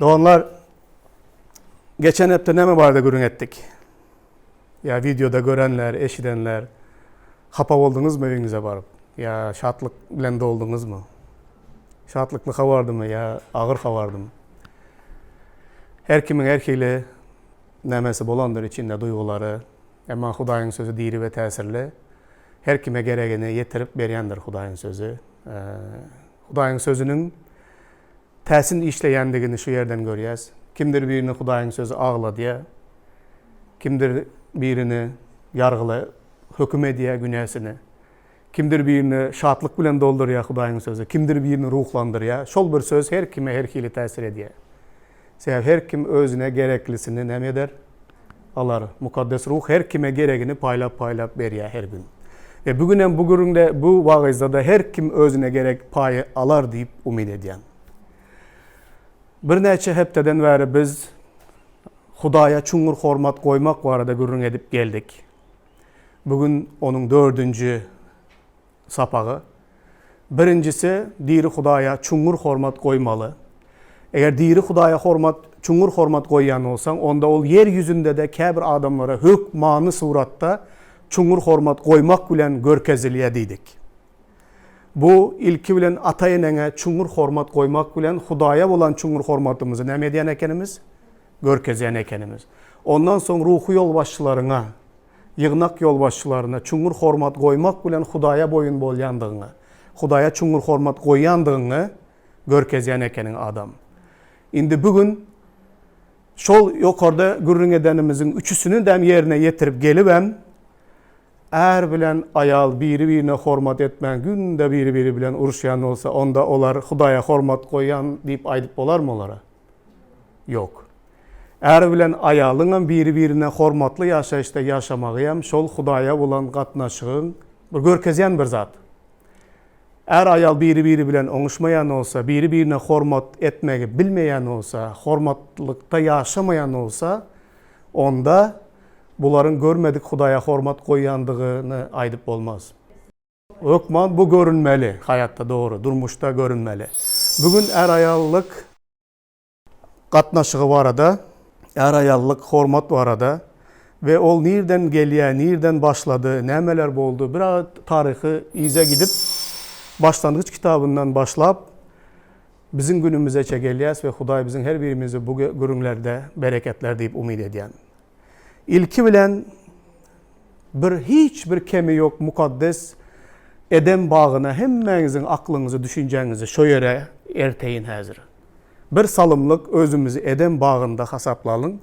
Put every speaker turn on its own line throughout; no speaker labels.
Doganlar, geçen hepde näme barada gürrüň etdik? Ýa wideoda görenler, eşidenler, hapa bolduňyzmy öýüňize baryp? Ýa şatlyk bilen dolduňyzmy? Şatlykly habardymy ýa agyr habardymy? Her kimiň her hili nämesi bolandyr içinde duýgulary. Emma Hudaýyň sözi diri we täsirli. Her kime geregini ýetirip berýändir Hudaýyň sözi. Hudaýyň sözüniň täsin işleýändigini şu ýerden görýäs. Kimdir birini Hudaýyň sözi agladýar. Kimdir birini ýargyla höküm edýär günäsini. Kimdir birini şatlyk bilen doldurýar Hudaýyň sözi, kimdir birini ruhlandyrýar. Şol bir söz her kime her hili täsir edýär. Sebäbi her kim özüne gereklisini näme eder? Alar. Mukaddes Ruh her kime geregini paýlap-paýlap berýär her gün. We bu gün hem bu gürrüňde, bu wagyzda-da her kim özüne gerek paýy alar diýip umyt edýän. Birnäçe hepdeden bäri biz Hudaýa çuňňur hormat goýmak barada gürrüň edip geldik. Bu gün onuň dördünji sapagy. Birinjisi, diri Hudaýa çuňňur hormat goýmaly. Eger diri Hudaýa hormat, çuňňur hormat goýýan bolsaň, onda ol ýer ýüzünde-de käbir adamlara hökmany suratda çuňňur hormat goýmak bilen görkezilýär diýdik. Bu, ilki bilen ata-eneňe çuňňur hormat goýmak bilen Hudaýa bolan çuňňur hormatymyzy näme edýän ekenimiz? Görkezýän ekenimiz. Ondan soň ruhy ýolbaşçylaryňa, ýygnak ýolbaşçylaryna çuňňur hormat goýmak bilen Hudaýa boýun bolýandygyňy, Hudaýa çuňňur hormat goýýandygyňy görkezýän ekeniň adam. Indi bu gün şol ýokarda gürrüň edenimiziň üçüsini-däm ýerine ýetirip gelibem, är bilen aýal biri-birine hormat etmän günde biri-biri bilen uruşýan bolsa, onda olar Hudaýa hormat goýýan diýip aýdyp bolarmy olara? Ýok. Är bilen aýalyňam biri-birine hormatly ýaşaýyşda ýaşamagyam şol Hudaýa bolan gatnaşygyň bir görkezýän bir zat. Är-aýal biri-biri bilen oňuşmaýan bolsa, biri-birine hormat etmegi bilmeýän bolsa, hormatlykda ýaşamaýan bolsa, onda bularyň görmedik Hudaýa hormat goýýandygyny aýdyp bolmaz. Hökman bu görünmeli, haýatda dogry, durmuşda görünmeli. Bu gün är-aýallyk gatnaşygy barada, är-aýallyk hormat barada we ol nirden gelýär, nirden başlady, nämeler boldy, biraz taryhy yza gidip, Başlangyç kitabyndan başlap, biziň günümizeçe gelýäs we Hudaý biziň her birimizi bu gürrüňlerde bereketler diýip umyt edýän. Ilki bilen bir hiç bir kemi ýok mukaddes Edem bagyna hemmäňiziň aklyňyzy düşünjäňizi şo ýere erteýin häzir. Bir salymlyk özümizi Edem bagynda hasaplalyň.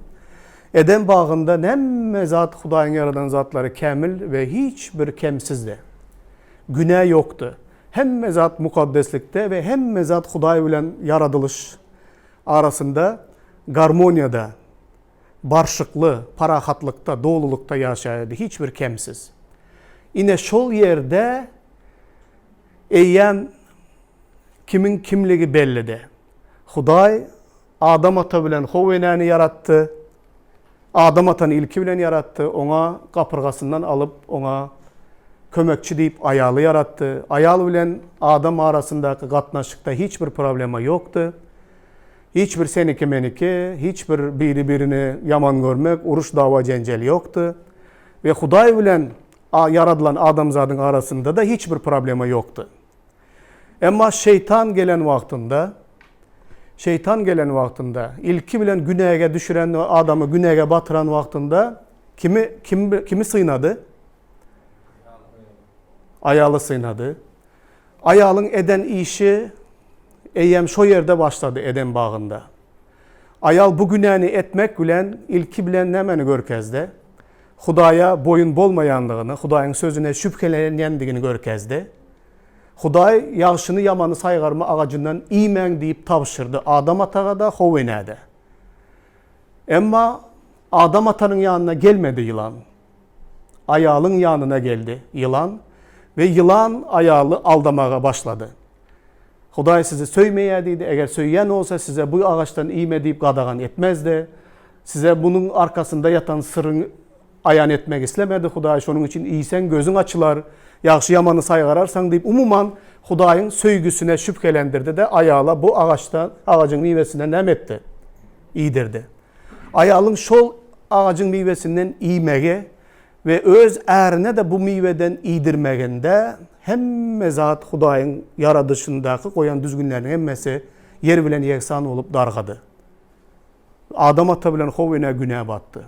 Edem bagynda näme zat Hudaýyň ýaradan zatlary kämil we hiç bir kemsizdi. Günä ýokdy. Hemme zat mukaddeslikde we hemme zat Hudaý bilen ýaradylyş arasynda garmoniýada barşykly, parahatlykda, dolulykda ýaşaýardy, hiç bir kemsiz. Ine şol ýerde eýýäm kimiň kimligi bellidi. Hudaý Adam ata bilen How enäni ýaratdy. Adam atany ilki bilen ýaratdy, oňa gapyrgasyndan alyp, oňa kömekçi diýip aýaly ýaratdy. Aýal bilen adam arasyndaky gatnaşykda hiç bir problema ýokdy. Hiç bir seniki-meniki, hiç bir biri-birini ýaman görmek, uruş, dawa-jenjel ýokdy. We Hudaý bilen ýaradylan adamzadyň arasynda-da hiç bir problema ýokdy. Emma şeýtan gelen wagtynda, şeýtan gelen wagtynda, ilki bilen günäge düşüren adamy günäge batyran wagtynda kimi kim kimi synady? Aýaly synady. Aýalyň eden işi eýýäm şo ýerde başlady, Eden bagynda. Aýal bu günäni etmek bilen ilki bilen nämäni görkezdi? Hudaýa boýun bolmaýandygyny, Hudaýyň sözüne şübhelenýändigini görkezdi. Hudaý ýagşyny ýamany saýgarma agajyndan iýmäň diýip tabşyrdy Adam ataga-da, How enä-de. Emma Adam atanyň ýanyna gelmedi ýylan. Aýalyň ýanyna geldi ýylan we ýylan aýaly aldamaga başlady. Hudaý sizi söýmeýär diýdi, eger söýýän bolsa size bu agaçdan iýme diýip gadagan etmezdi. Size munuň arkasynda ýatan syryň aýan etmek islemedi Hudaý, şonuň üçin iýseň gözüň açylar, ýagşy-ýamany saýgararsaň diýip umuman Hudaýyň söýgüsine şübhelendirdi-de aýala bu agaçdan, agajyň miwesinden näme etdi? Iýdirdi. Aýalyň şol agajyň miwesinden iýmegi we öz ärine-de bu miweden iýdirmeginde hemme zat Hudaýyň ýaradyşyndaky goýan düzgünleriniň hemmesi ýer bilen ýegsan bolup dargady. Adam ata bilen How enä günä batdy.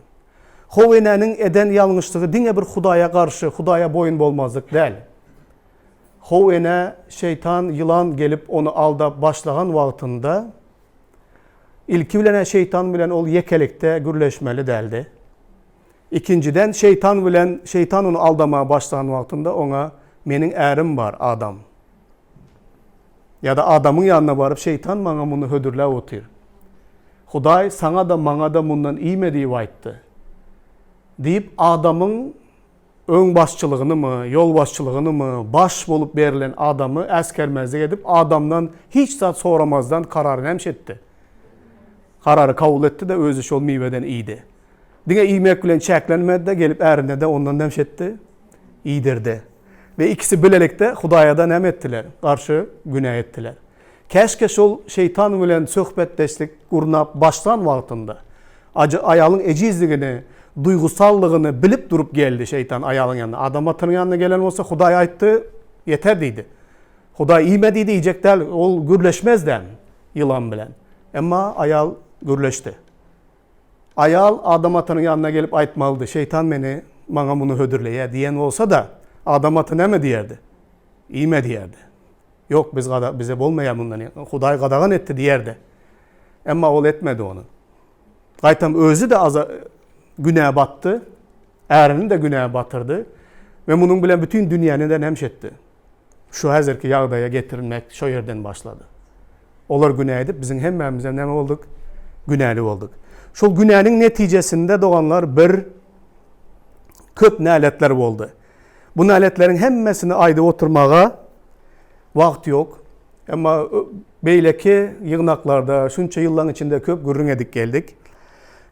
How enäniň eden ýalňyşlygy diňe bir Hudaýa garşy, Hudaýa boýun bolmazlyk däl. How enä şeýtan, ýylan gelip ony aldap başlagan wagtynda, ilki bilen-ä şeýtan bilen ol ýekelikde gürleşmeli däldi. Ikinjiden, şeýtan bilen, şeýtan ony aldamaga başlan wagtynda oňa, Meniň ärim bar, Adam. Ýa-da Adamyň ýanyna baryp, Şeýtan maňa muny hödürläp otyr. Hudaý saňa-da, maňa-da mundan iýme diýip aýtdy. Diýip, Adamyň öňbaşçylygynymy, ýolbaşçylygynymy, baş bolup berlen adamy äsgermezlik edip, adamdan hiç zat soramazdan karary nämiş etdi? Karary kabul etdi-de, özi şol miweden iýdi. Diňe iýmek bilen çäklenmedi-de, gelip ärine-de ondan nämiş etdi? Iýdirdi. We ikisi bilelikde Hudaýa-da näme etdiler? Garşy günä etdiler. Käşgä şol şeýtan bilen söhbetdeşlik gurnap başlan wagtynda, ajy aýalyň ejizligini, duýgusallygyny bilip durup geldi şeýtan aýalyň ýanyna. Adam atanyň ýanyna gelen bolsa, Hudaý aýtdy, ýeter diýdi. Hudaý iýme diýdi, iýjek däl, ol gürleşmezdem ýylan bilen. Emma aýal gürleşdi. Aýal Adam atanyň ýanyna gelip aýtmalydy, Şeýtan meni, maňa muny hödürleýär diýen bolsa-da, Adam ata näme diýerdi? Iýme diýerdi. Ýok, biz gada, bize bolmaýar mundan, Hudaý gadagan etdi diýerdi. Emma ol etmedi ony. Gaýtam özi-de aza günä batdy, ärini-de günä batyrdy we munuň bilen bütin dünýäni-de nämş etdi. Şu häzirki ýagdaýa getirilmek şo ýerden başlady. Olar günä edip, biziň hemmämizem näme bolduk? Günäli bolduk. Şol günäniň netijesinde doganlar bir köp näletler boldy. Bu näletleriň hemmesini aýdyp oturmaga wagt ýok. Emma beýleki ýygnaklarda şunça ýyllaryň içinde köp gürrüň edip geldik.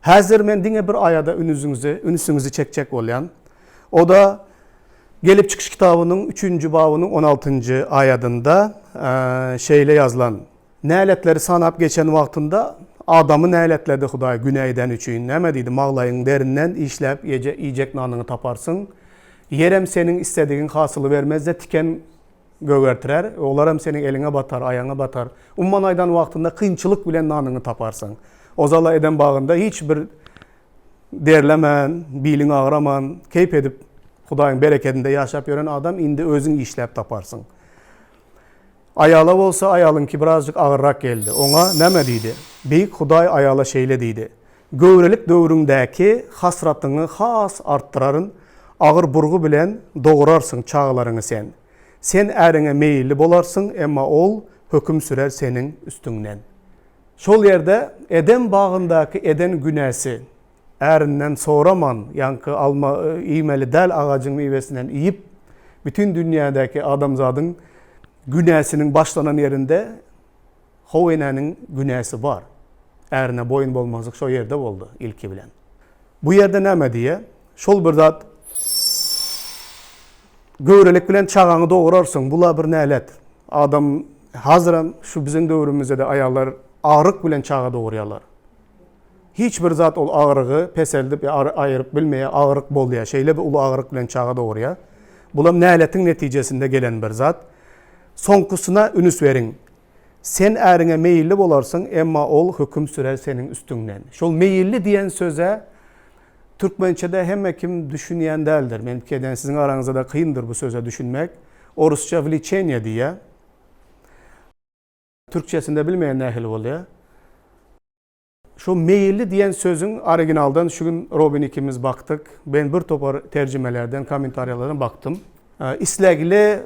Häzir men diňe bir aýada ünüziňizi, ünsüňizi çekjek bolýan. O-da Gelip çykyş kitabynyň üçünji babynyň on altynjy aýadynda şeýle ýazylan, Näletleri sanap geçen wagtynda adamy näletledi Hudaý günä edeni üçin. Näme diýdi? Maglaýyň derinden işläp iýjek nanyňy taparsyň. Ýerem seniň isledigiň hasyly bermez-de tiken gögertirer. Olaram seniň eliňe batar, aýagyňa batar. Umuman aýdan wagtynda kynçylyk bilen nanyňy taparsyň. Ozal-a Eden bagynda hiç bir Derlemän, biliň agraman, keýp edip, Hudaýyň berekedinde ýaşap ýören adam indi özüň işläp taparsyň. Aýala bolsa aýalyňky birazjyk agyrrak geldi. Oňa näme diýdi? Beýik Hudaý aýala şeýle diýdi, Göwrelik döwrüňdäki hasratyňy has artdyraryn, agyr burgy bilen dogurarsyň çagalaryňy sen. Sen äriňe meýilli bolarsyň, emma ol höküm sürer seniň üstüňden. Şol ýerde Edem bagyndaky eden günäsi, ärinden soraman, ýaňky alma iýmeli däl agajyň miwesinden iýip, bütin dünýädäki adamzadyň günäsiniň başlanan ýerinde How enäniň günäsi bar. Ärine boýun bolmazlyk şo ýerde boldy ilki bilen. Bu ýerde näme diýýär? Şol bir zat Göwrelik bilen çagaňy dogurarsyň, bula bir nälet. Adam hazirem şu biziň döwrümizde-de aýallar agyryk bilen çaga dogurýarlar. Hiç bir zat ol agyrygy peseldip ýa aýyryp bilmeýär, agyryk bolýar. Şeýle bir uly agyryk bilen çaga dogurýar. Bulam näletiň netijesinde gelen bir zat. Soňkusyna ünüs beriň. Sen äriňe meýilli bolarsyň, emma ol höküm sürer seniň üstüňden. Şol meýilli diýen söze Türkmençede hemme kim düşünýän däldir. Men pikir edýän siziň araňyzda-da kyndyr bu söze düşünmek. Orusça wliçeniýe diýýär. Türkçesinde bilmeýän nähili bolýar. Şu meýilli diýen sözüň originaldan şu gün Robin ikimiz bakdyk. Ben bir topar terjimelerden, kommentariýalardan bakdym. Islegli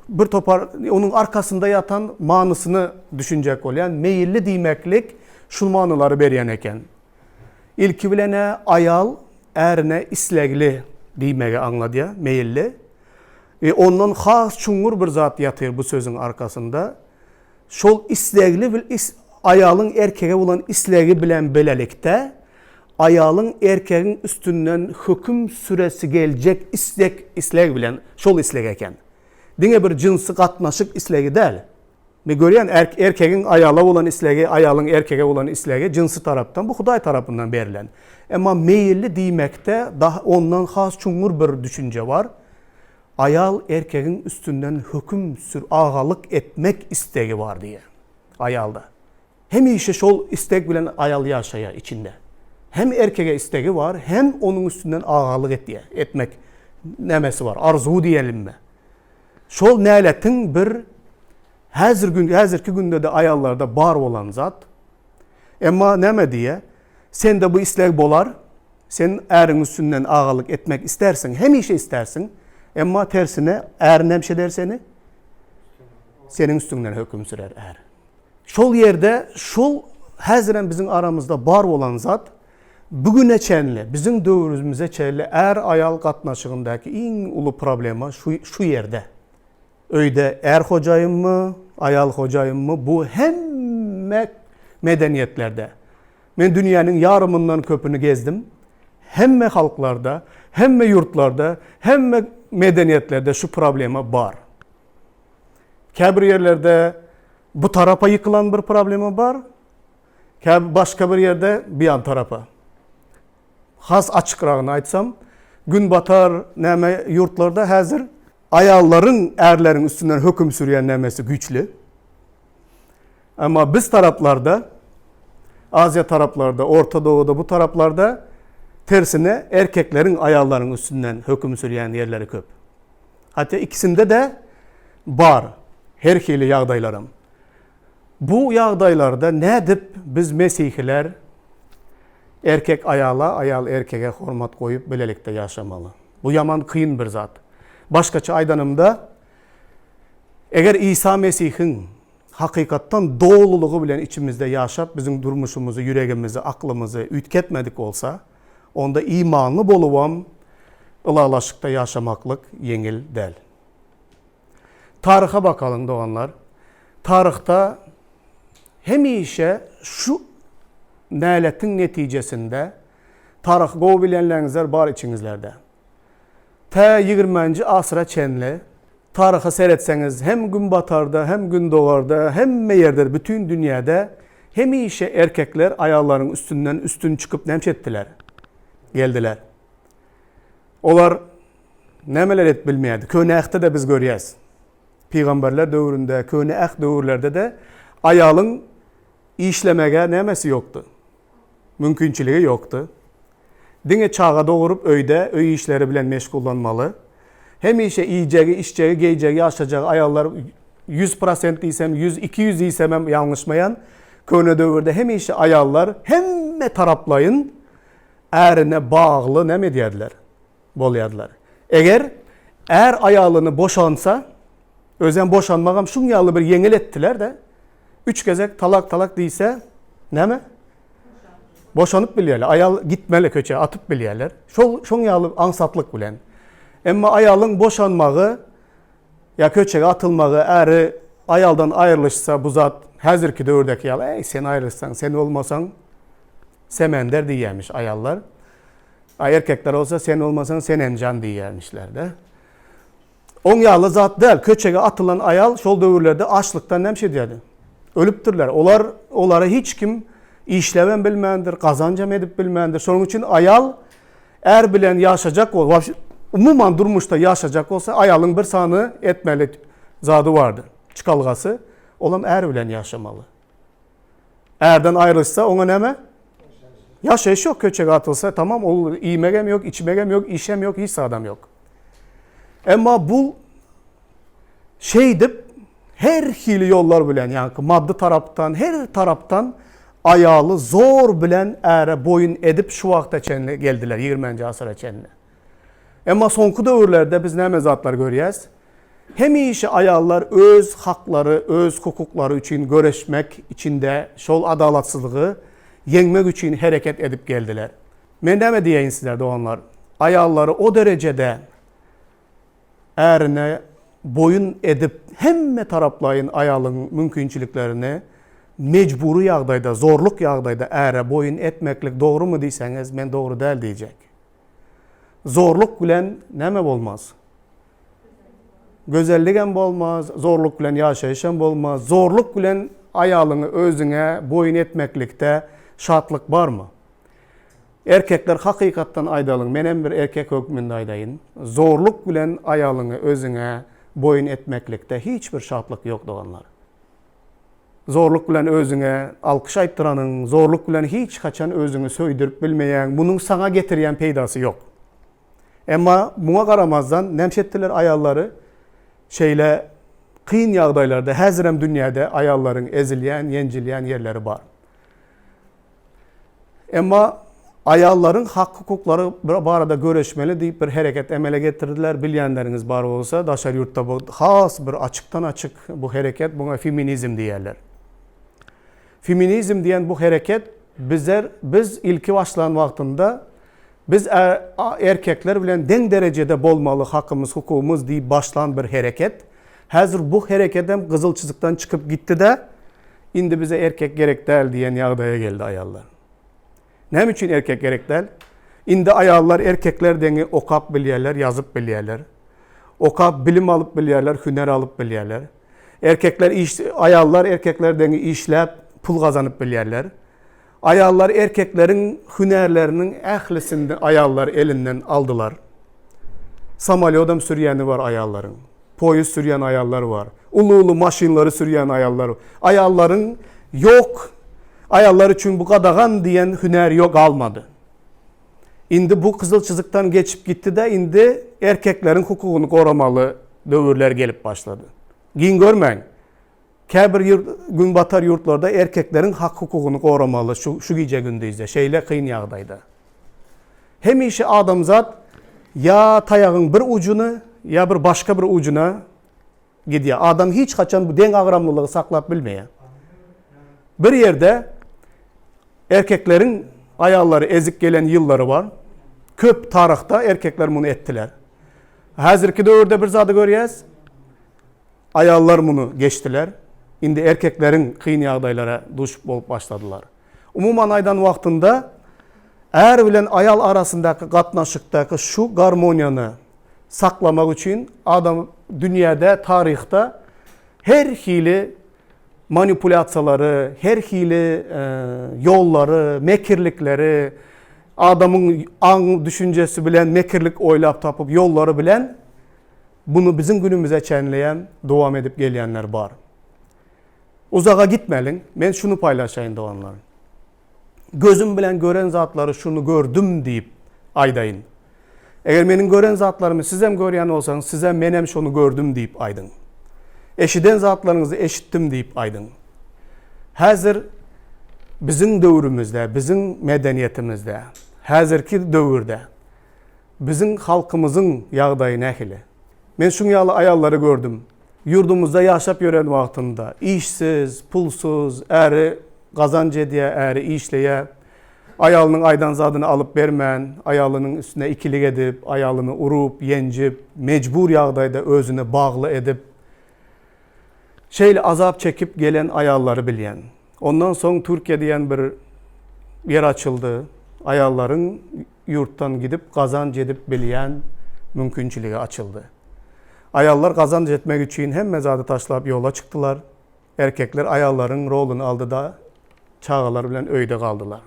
bir topar onuň arkasynda ýatan manysyny düşünjek bolýan. Meýilli diýmeklik şul manylary berýän eken. Ilki bilen-ä aýal ärine islegli diýmegi aňladýar, meýilli. We ondan has çuňňur bir zat ýatyr bu sözüň arkasynda. Şol islegli aýalyň erkege bolan islegi bilen bilelikde aýalyň erkegiň üstünden höküm süresi geljek isleg isleg bilen şol isleg eken. Diňe bir jynsy gatnaşyk islegi däl. Men görýän erkegiň aýala bolan islegi, aýalyň erkege bolan islegi jynsy tarapdan bu Hudaý tarapyndan berlen. Emma meýilli diýmekde daha ondan has çuňňur bir düşünje bar. Aýal erkegiň üstünden höküm sür agalyk etmek istegi bar diýýär aýalda. Hemişe şol istek bilen aýal ýaşaýar içinde. Hem erkege istegi bar, hem onuň üstünden agalyk etýär, etmek nämesi bar, arzuwy diýelimmi. Şol näletiň bir häzir gün, häzirki günde-de aýallarda bar bolan zat. Emma näme diýýär? Sende bu isleg bolar, sen äriň üstünden agalyk etmek istersiň, hemişe istersiň. Emma tersine är näme eder seni? Seniň üstüňden höküm sürer är. Şol ýerde şol häzirem biziň aramyzda bar bolan zat, bu güne çenli, biziň döwrümize çenli är-aýal gatnaşygyndaky iň uly problema şu şu ýerde. Öýde är hojaýynmy, aýal hojaýynmy bu hemme medeniýetlerde. Men dünýäniň ýarymyndan köpüni gezdim. Hemme halklarda, hemme ýurtlarda, hemme medeniýetlerde şu problema bar. Käbir ýerlerde bu tarapa ýykylan bir problema bar. Käbir başga bir ýerde bu ýan tarapa. Has açykragyny aýtsam, günbatar näme ýurtlarda häzir aýallaryň ärleriň üstünden höküm sürýän nämesi güýçli. Emma biz taraplarda, Aziýa taraplarda, Orta Doğuda bu taraplarda tersine erkekleriň aýallaryň üstünden höküm sürýän ýerleri köp. Hatda ikisinde-de bar her hili ýagdaýlaram. Bu ýagdaýlarda nädip biz mesihiler erkek aýala, aýal erkege hormat goýup bilelikde ýaşamaly? Bu ýaman kyn bir zat. Başgaça aýdanymda, eger Isa Mesihiň hakykatdan dolulygy bilen içimizde ýaşap, biziň durmuşymyzy, ýüregimizi, aklymyzy üýtgetmedik bolsa, Onda imanly bolubam ylalaşykda ýaşamaklyk ýeňil däl. Taryha bakalyň doganlar. Taryhda hemişe şu näletiň netijesinde taryhy gowy bilýänleriňizler bar içiňizlerde. Tä ýigrimenji asyra çenli taryha seretseňiz hem günbatarda hem gündogarda hemme ýerde bütin dünýäde hemişe erkekler aýallaryň üstünden üstün çykyp näme etdiler? Geldiler. Olar nämeler edip bilmeýärdi. Köne ähtde-de biz görýäs. Pygamberler döwründe, köne äht döwürlerde-de aýalyň işlemege nämesi ýokdy? Mümkinçiligi ýokdy. Diňe çaga doguryp öýde öý işleri bilen meşgullanmaly. Hemişe iýjegi, içjegi, geýjegi, ýaşajagy aýallar 100% diýsem, 100, 200 diýsemem ýalňyşmaýan. Köne döwürde hemişe aýallar hemme taraplaýyn ärine bagly näme edýärdiler? Bolýardylar. Eger är aýalyny boşansa, özem boşanmagam şuň ýaly bir ýeňil etdiler-de, üç gezek talak talak diýse, näme? Boşanyp bilýärler. Aýal gitmeli köçä atyp bilýärler. Şol şoň ýaly aňsatlyk bilen. Emma aýalyň boşanmagy ýa köçege atylmagy äri aýaldan aýrylyşsa bu zat häzirki döwürdäki ýaly eý sen aýrylyşsaň sen bolmasaň semender diýýärmiş aýallar. A erkekler bolsa sen bolmasaň senemjan diýýärmişler-de. Oň ýaly zat däl. Köçege atylan aýal şol döwürlerde açlykdan näme edýärdi? Ölüpdirler. Olar olara hiç kim işläbem bilmändir, gazanjam edip bilmändir. Şonuň üçin aýal är bilen ýaşajak bol, umuman durmuşda ýaşajak bolsa aýalyň bir sany etmeli zady bardy, çykalgasy. Olam är bilen ýaşamaly. Ärden aýrylyşsa oňa näme? Ýaşaýyş ýok, köçege atylsa tamam ol iýmegem ýok, içmegem ýok, işem ýok, hiç zadam ýok. Emma bu şeýdip her hili ýollar bilen, ýaňky maddy tarapdan, her tarapdan aýaly zor bilen äre boýun edip şu wagta çenli geldiler, 20-nji asyra çenli. Emma soňky döwürlerde biz näme zatlar görýäs? Hemişe aýallar öz haklary, öz hukuklary üçin göreşmek içinde şol adalatsyzlygy ýeňmek üçin hereket edip geldiler. Men näme diýeýin sizler doganlar, aýallary o derejede ärine boýun edip hemme taraplaýyn aýalyň mümkinçiliklerini mejbury ýagdaýda, zorluk ýagdaýda äre boýun etmeklik dogrumy diýseňiz men dogry däl diýjek. Zorluk bilen näme bolmaz? Gözelligem bolmaz, zorluk bilen ýaşaýyşam bolmaz. Zorluk bilen aýalyňy özüňe boýun etmeklikde şatlyk barmy? Erkekler hakykatdan aýdalyň, menem bir erkek hökmünde aýdaýyn, zorluk bilen aýalyňy özüňe boýun etmeklikde hiç bir şatlyk ýok doganlar. Zorluk bilen özüňe alkyş aýtdyranyň, zorluk bilen hiç haçan özüňi söýdürip bilmeýäň, munuň saňa getirýän peýdasy ýok. Emma muňa garamazdan näme etdiler aýallary şeýle kyn ýagdaýlarda häzirem dünýäde aýallaryň ezilýän, ýenjilýän ýerleri bar. Emma aýallaryň hak-hukuklary barada göreşmeli diýip bir hereket emele getirdiler. Bilýänleriňiz bar bolsa, daşary ýurtda bu has bir açykdan-açyk bu hereket, muňa feminizm diýýärler. Feminizm diýen bu hereket bizler biz ilki başlan wagtynda biz erkekler bilen deň derejede bolmaly hakymyz, hukugymyz diýip başlan bir hereket. Häzir bu herekedem gyzyl çyzykdan çykyp gitdi-de, Indi bize erkek gerek däl diýen ýagdaýa geldi aýallar. Näme üçin erkek gerek däl? Indi aýallar erkekler deňi okap bilýärler, ýazyp bilýärler. Okap bilim alyp bilýärler, hüner alyp bilýärler. Erkekler iş, aýallar erkekler deňi işläp pul gazanyp bilýärler. Aýallar erkekleriň hünärleriniň ählisini aýallar elinden aldylar. Samolýodam sürýäni bar aýallaryň. Poýuz sürýän aýallar bar. Uly-uly maşynlary sürýän aýallar. Aýallaryň ýok, aýallar üçin bu gadagan diýen hünär ýok galmady. Indi bu gyzyl çyzykdan geçip gitdi-de, indi erkekleriň hukugyny goramaly döwürler gelip başlady. Giň görmäň. Käbir ýurt, günbatar ýurtlarda erkekleriň hak-hukugyny goramaly şu şu gije-gündizde, şeýle kyn ýagdaýda. Hemişe adamzat ýa taýagyň bir ujuny, ýa bir başga bir ujuna gidýär. Adam hiç haçan bu deňagramlylygy saklap bilmeýär. Bir ýerde erkekleriň aýallary ezik gelen ýyllary bar. Köp taryhda erkekler muny etdiler. Häzirki döwürde bir zady görýäs. Aýallar muny geçdiler. Indi erkekleriň kyn ýagdaýlara duş bolup başladylar. Umuman aýdan wagtynda är bilen aýal arasyndaky gatnaşykdaky şu garmoniýany saklamak üçin adam dünýäde taryhda her hili manipulýasiýalary, her hili ýollary, mekirlikleri, adamyň aň düşünjesi bilen mekirlik oýlap tapyp ýollary bilen Muny biziň günümize çenliem dowam edip gelýänler bar. Uzaga gitmäliň, men şuny paýlaşaýyn doganlar. Gözüm bilen gören zatlary şuny gördüm diýip aýdaýyn. Eger meniň gören zatlarymy sizem görýän bolsaňyz, sizem menem şony gördüm diýip aýdyň. Eşiden zatlaryňyzy eşitdim diýip aýdyň. Häzir biziň döwrümizde, biziň medeniýetimizde, häzirki döwürde Biziň halkymyzyň ýagdaýy nähili? Men şuň ýaly aýallary gördüm. Ýurdumyzda ýaşap ýören wagtynda işsiz, pulsuz, äri gazanç edýär, äri işleýär. Aýalynyň aýdan zadyny alyp bermän, aýalynyň üstüne ikilik edip, aýalyny urup, ýenjip, mejbur ýagdaýda özüne bagly edip, şeýle azap çekip gelen aýallary bilýän. Ondan soň Türkiýe diýen bir ýer açyldy. Aýallaryň ýurtdan gidip gazanç edip bilýän mümkinçiligi açyldy. Aýallar gazanç etmek üçin hemme zady taşlap ýola çykdylar. Erkekler aýallaryň roluny aldy-da, çagalar bilen öýde galdylar.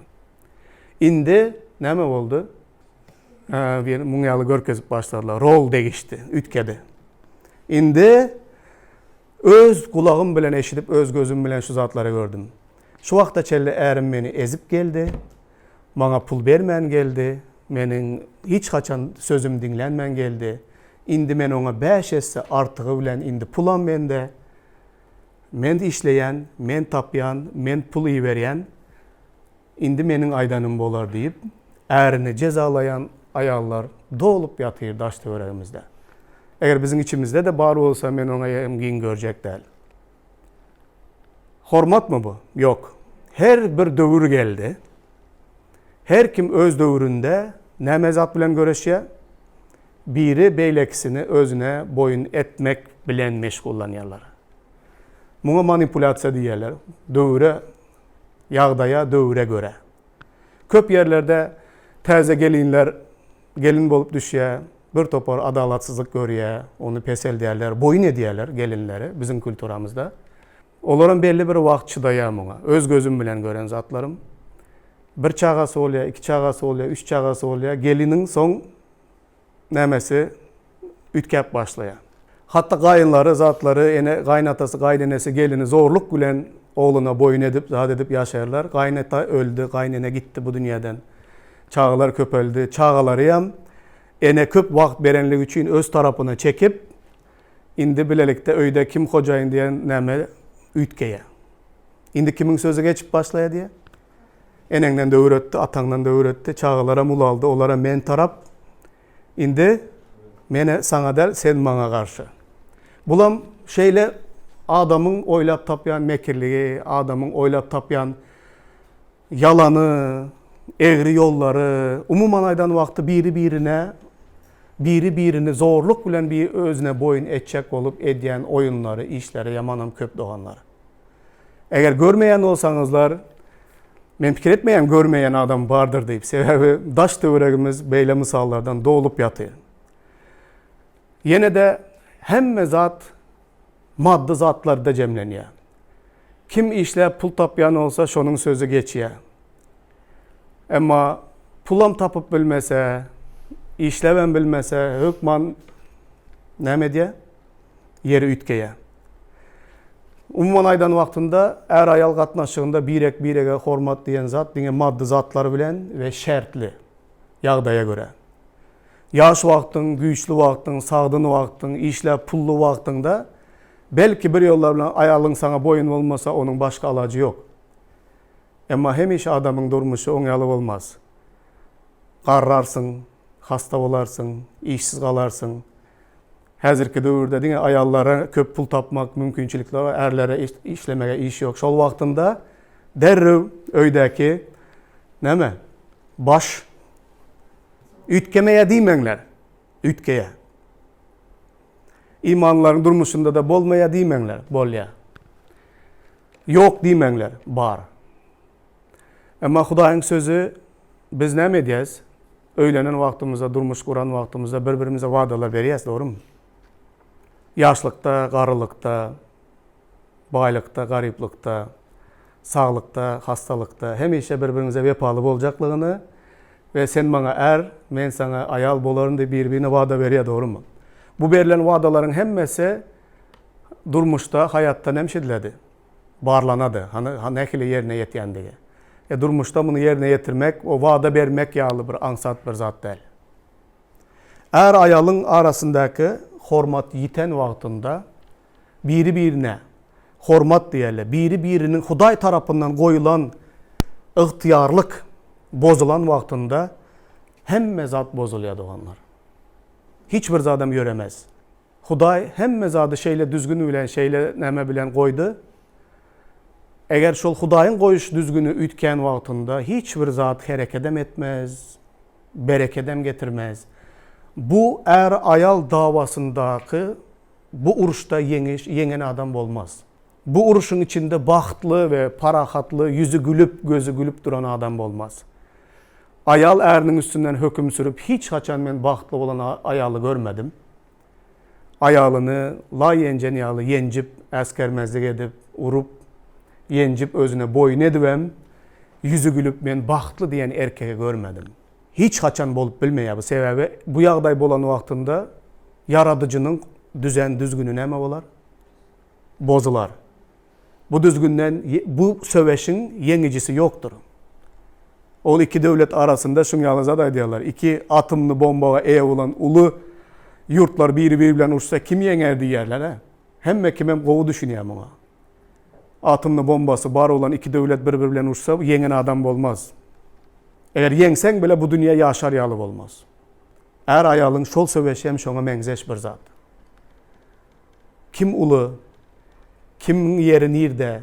Indi näme boldy? Bir muň ýaly görkezip başladylar. Rol degişdi, üýtgedi. Indi Öz gulagym bilen eşidip, öz gözüm bilen şu zatlary gördüm. Şu wagta çenli ärim meni ezip geldi, maňa pul bermän geldi, meniň hiç haçan sözüm diňlenmän geldi. Indi men oňa bäş esse artygy bilen indi pulam mende. Men işleýän, men tapýan, men pul iberýän. Indi meniň aýdanym bolar diýip, ärini jezalaýan aýallar dolup ýatyr daş-töweregimizde. Eger biziň içimizde-de bar bolsa, men oňa hem giň görjek däl. Hormatmy bu? Ýok. Her bir döwür geldi. Her kim öz döwründe näme zat bilen göreşýär? Biri beýlekisini özüne boýun etmek bilen meşgullanýarlar. Muňa manipulýasiýa diýýärler. Döwre Ýagdaýa, döwre görä. Köp ýerlerde täze gelinler gelin bolup düşýär. Bir topar adalatsyzlyk görýär, ony peseldýärler, boýun edýärler gelinleri biziň kulturamyzda. Olaram belli bir wagt çydaýar muňa. Öz gözüm bilen gören zatlarym. Bir çagasy bolýar, iki çagasy bolýar, üç çagasy bolýar. Geliniň soň nämesi üýtgäp başlaýar. Hatda gaýynlary, zatlary, ene, gaýynatasy, gaýynenesi gelini zorluk bilen ogluna boýun edip, zat edip ýaşaýarlar. Gaýynata öldi, gaýynene gitdi bu dünýäden. Çagalar köpeldi. Çagalaryam ene köp wagt berenligi üçin öz tarapyna çekip, indi bilelikde öýde kim hojaýyn diýen näme üýtgeýär. Indi kimiň sözi geçip başlaýar diýýär. Eneňden-de öwretdi, ataňdan-da öwretdi, çagalaram ulaldy, olaram men tarap. Indi men saňa däl, sen maňa garşy. Bulam şeýle adamyň oýlap tapýan mekirligi, adamyň oýlap tapýan ýalany, egri ýollary, umuman aýdan wagty biri-birine, biri-birini zorluk bilen bir özüne boýun etjek bolup edýän oýunlary, işleri ýamanam köp doganlar. Eger görmeýän bolsaňyzlar, men pikir etmeýän görmeýän adam bardyr diýip, sebäbi daş-töweregimiz beýle mysallardan dolup ýatyr. Ýene-de hemme zat maddy zatlarda jemlenýär. Kim işläp pul tapýan bolsa, şonuň sözi geçýär. Emma pulam tapyp bilmese, işläbem bilmese, hökman näme edýär? Ýeri üýtgeýär. Umuman aýdan wagtynda är-aýal gatnaşygynda birek-birege hormat diýen zat diňe maddy zatlar bilen we şertli ýagdaýa görä. Ýaş wagtyň, güýçli wagtyň, sagdyn wagtyň, işläp pully wagtyňda belki bir ýollar bilen aýalyň saňa boýun bolmasa onuň başga alajy ýok. Emma hemişe adamyň durmuşy oň ýaly bolmaz. Garrarsyň, hasta bolarsyň, işsiz galarsyň. Häzirki döwürde diňe aýallara köp pul tapmak mümkinçilikleri bar, ärlere işlemege iş ýok. Şol wagtynda derrew öýdäki näme? Baş üýtgemeýär diýmeňler. Üýtgeýär. Imanlylaryň durmuşynda-da bolmaýar diýmeňler, bolýar. Ýok diýmeňler, bar. Emma Hudaýyň sözi biz näme edýäs? Öýlenen wagtymyzda, durmuş guran wagtymyzda bir-birimize wadalar berýäs, dogrumy? Ýaşlykda, garrylykda, baýlykda, garyplykda, saglykda, hassalykda hemişe bir-birimize wepaly boljaklygyny we sen maňa är, men saňa aýal bolaryn diýip bir-birine wada berýär, dogrumy? Bu berlen wadalaryň hemmesi durmuşda, haýatda nemşidiledi? Barlanady, hany nähili ýerine ýetýändigi. E durmuşda muny ýerine ýetirmek, o wada bermek ýaly bir aňsat bir zat däl. Är-aýalyň arasyndaky hormat ýiten wagtynda biri-birine hormat diýeli, biri-biriniň Hudaý tarapyndan goýulan ygtyýarlyk bozulan wagtynda hemme zat bozulýar doganlar. Hiç bir zadam ýöremez. Hudaý hemme zady şeýle düzgün bilen, şeýle näme bilen goýdy. Eger şol Hudaýyň goýuş düzgüni üýtgän wagtynda hiç bir zat herekedem etmez, berekedem getirmez. Bu är-aýal dawasyndaky bu uruşda ýeňiş, ýeňen adam bolmaz. Bu uruşyň içinde bagtly we parahatly, ýüzi gülüp, gözi gülüp duran adam bolmaz. Aýal äriniň üstünden höküm sürüp hiç haçan men bagtly bolan aýaly görmedim. Aýalyny laý ýenjen ýaly ýenjip, äsgermezlik edip, urup, ýenjip özüne boýun edibem ýüzi gülüp men bagtly diýen erkegi görmedim. Hiç haçan bolup bilmeýär bu sebäbi bu ýagdaý bolan wagtynda ýaradyjynyň düzen düzgüni näme bolar? Bozular. Bu düzgünden bu söweşiň ýeňijisi ýokdur. Ol iki döwlet arasynda şuň ýaly zat aýdýarlar, iki atomly bombaga eýe bolan uly ýurtlar biri-biri bilen uruşsa kim ýeňer diýýärler-ä. Hemme kimem gowy düşünýär muňa. Atomly bombasy bar bolan iki döwlet bir-biri bilen uruşsa ýeňen adam bolmaz. Eger ýeňseň bile bu dünýe ýaşar ýaly bolmaz. Är-aýalyň şol söweşi hem şoňa meňzeş bir zat. Kim uly, kimiň ýeri nirde,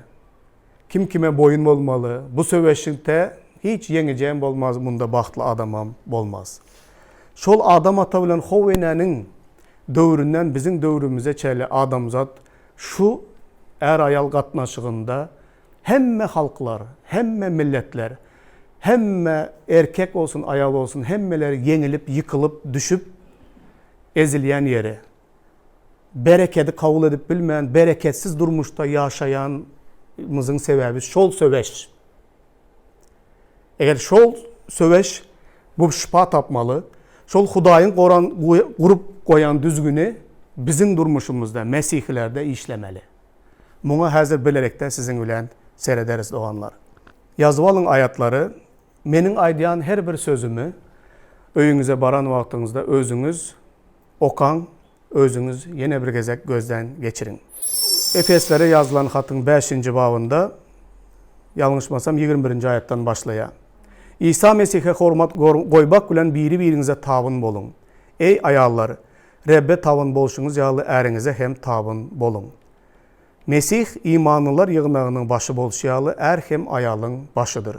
kim kime boýun bolmaly, bu söweşde hiç ýeňijem bolmaz, munda bagtly adamam bolmaz. Şol Adam ata bilen How enäniň döwründen biziň döwrümize çenli adamzat şu är-aýal gatnaşygynda hemme halklar, hemme milletler, hemme erkek bolsun, aýal bolsun hemmeler ýeňilip, ýykylyp, düşüp. ezilýän ýeri, berekedi kabul edip bilmän, bereketsiz durmuşda ýaşaýanymyzyň sebäbi şol söweş. Eger şol söweş bu şypa tapmaly, şol Hudaýyň goran gurup goýan düzgüni biziň durmuşymyzda, mesihilerde işlemeli. Muňa häzir bilelikde siziň bilen serederis doganlar. Ýazyp alyň aýatlary, meniň aýdýan her bir sözümi öýüňize baran wagtyňyzda özüňiz okaň, özüňiz ýene bir gezek gözden geçiriň. Efeslere ýazylan hatyň bäşinji babynda, ýalňyşmasam, 21-nji aýatdan başlaýar. Isa Mesihe hormat goýmak bilen biri-biriňize tabyn boluň. Eý, aýallar, Rebbe tabyn bolşuňyz ýaly äriňize hem tabyn boluň. Mesih imanlylar ýygnagynyň başy bolşy ýaly är hem aýalyň başydyr.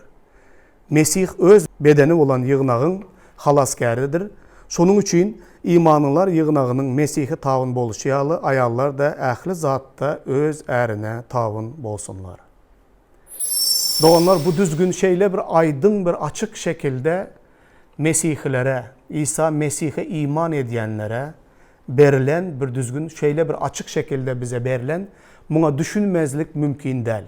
Mesih öz bedeni bolan ýygnagyň halasgäridir. Şonuň üçin imanlylar ýygnagynyň Mesihe tabyn bolşy ýaly aýallar-da ähli zatda öz ärine tabyn bolsunlar. Doganlar bu düzgün şeýle bir aýdyň bir açyk şekilde Mesihilere, Isa Mesihe iman edýänlere berlen bir düzgün şeýle bir açyk şekilde bize berlen, muňa düşünmezlik mümkin däl.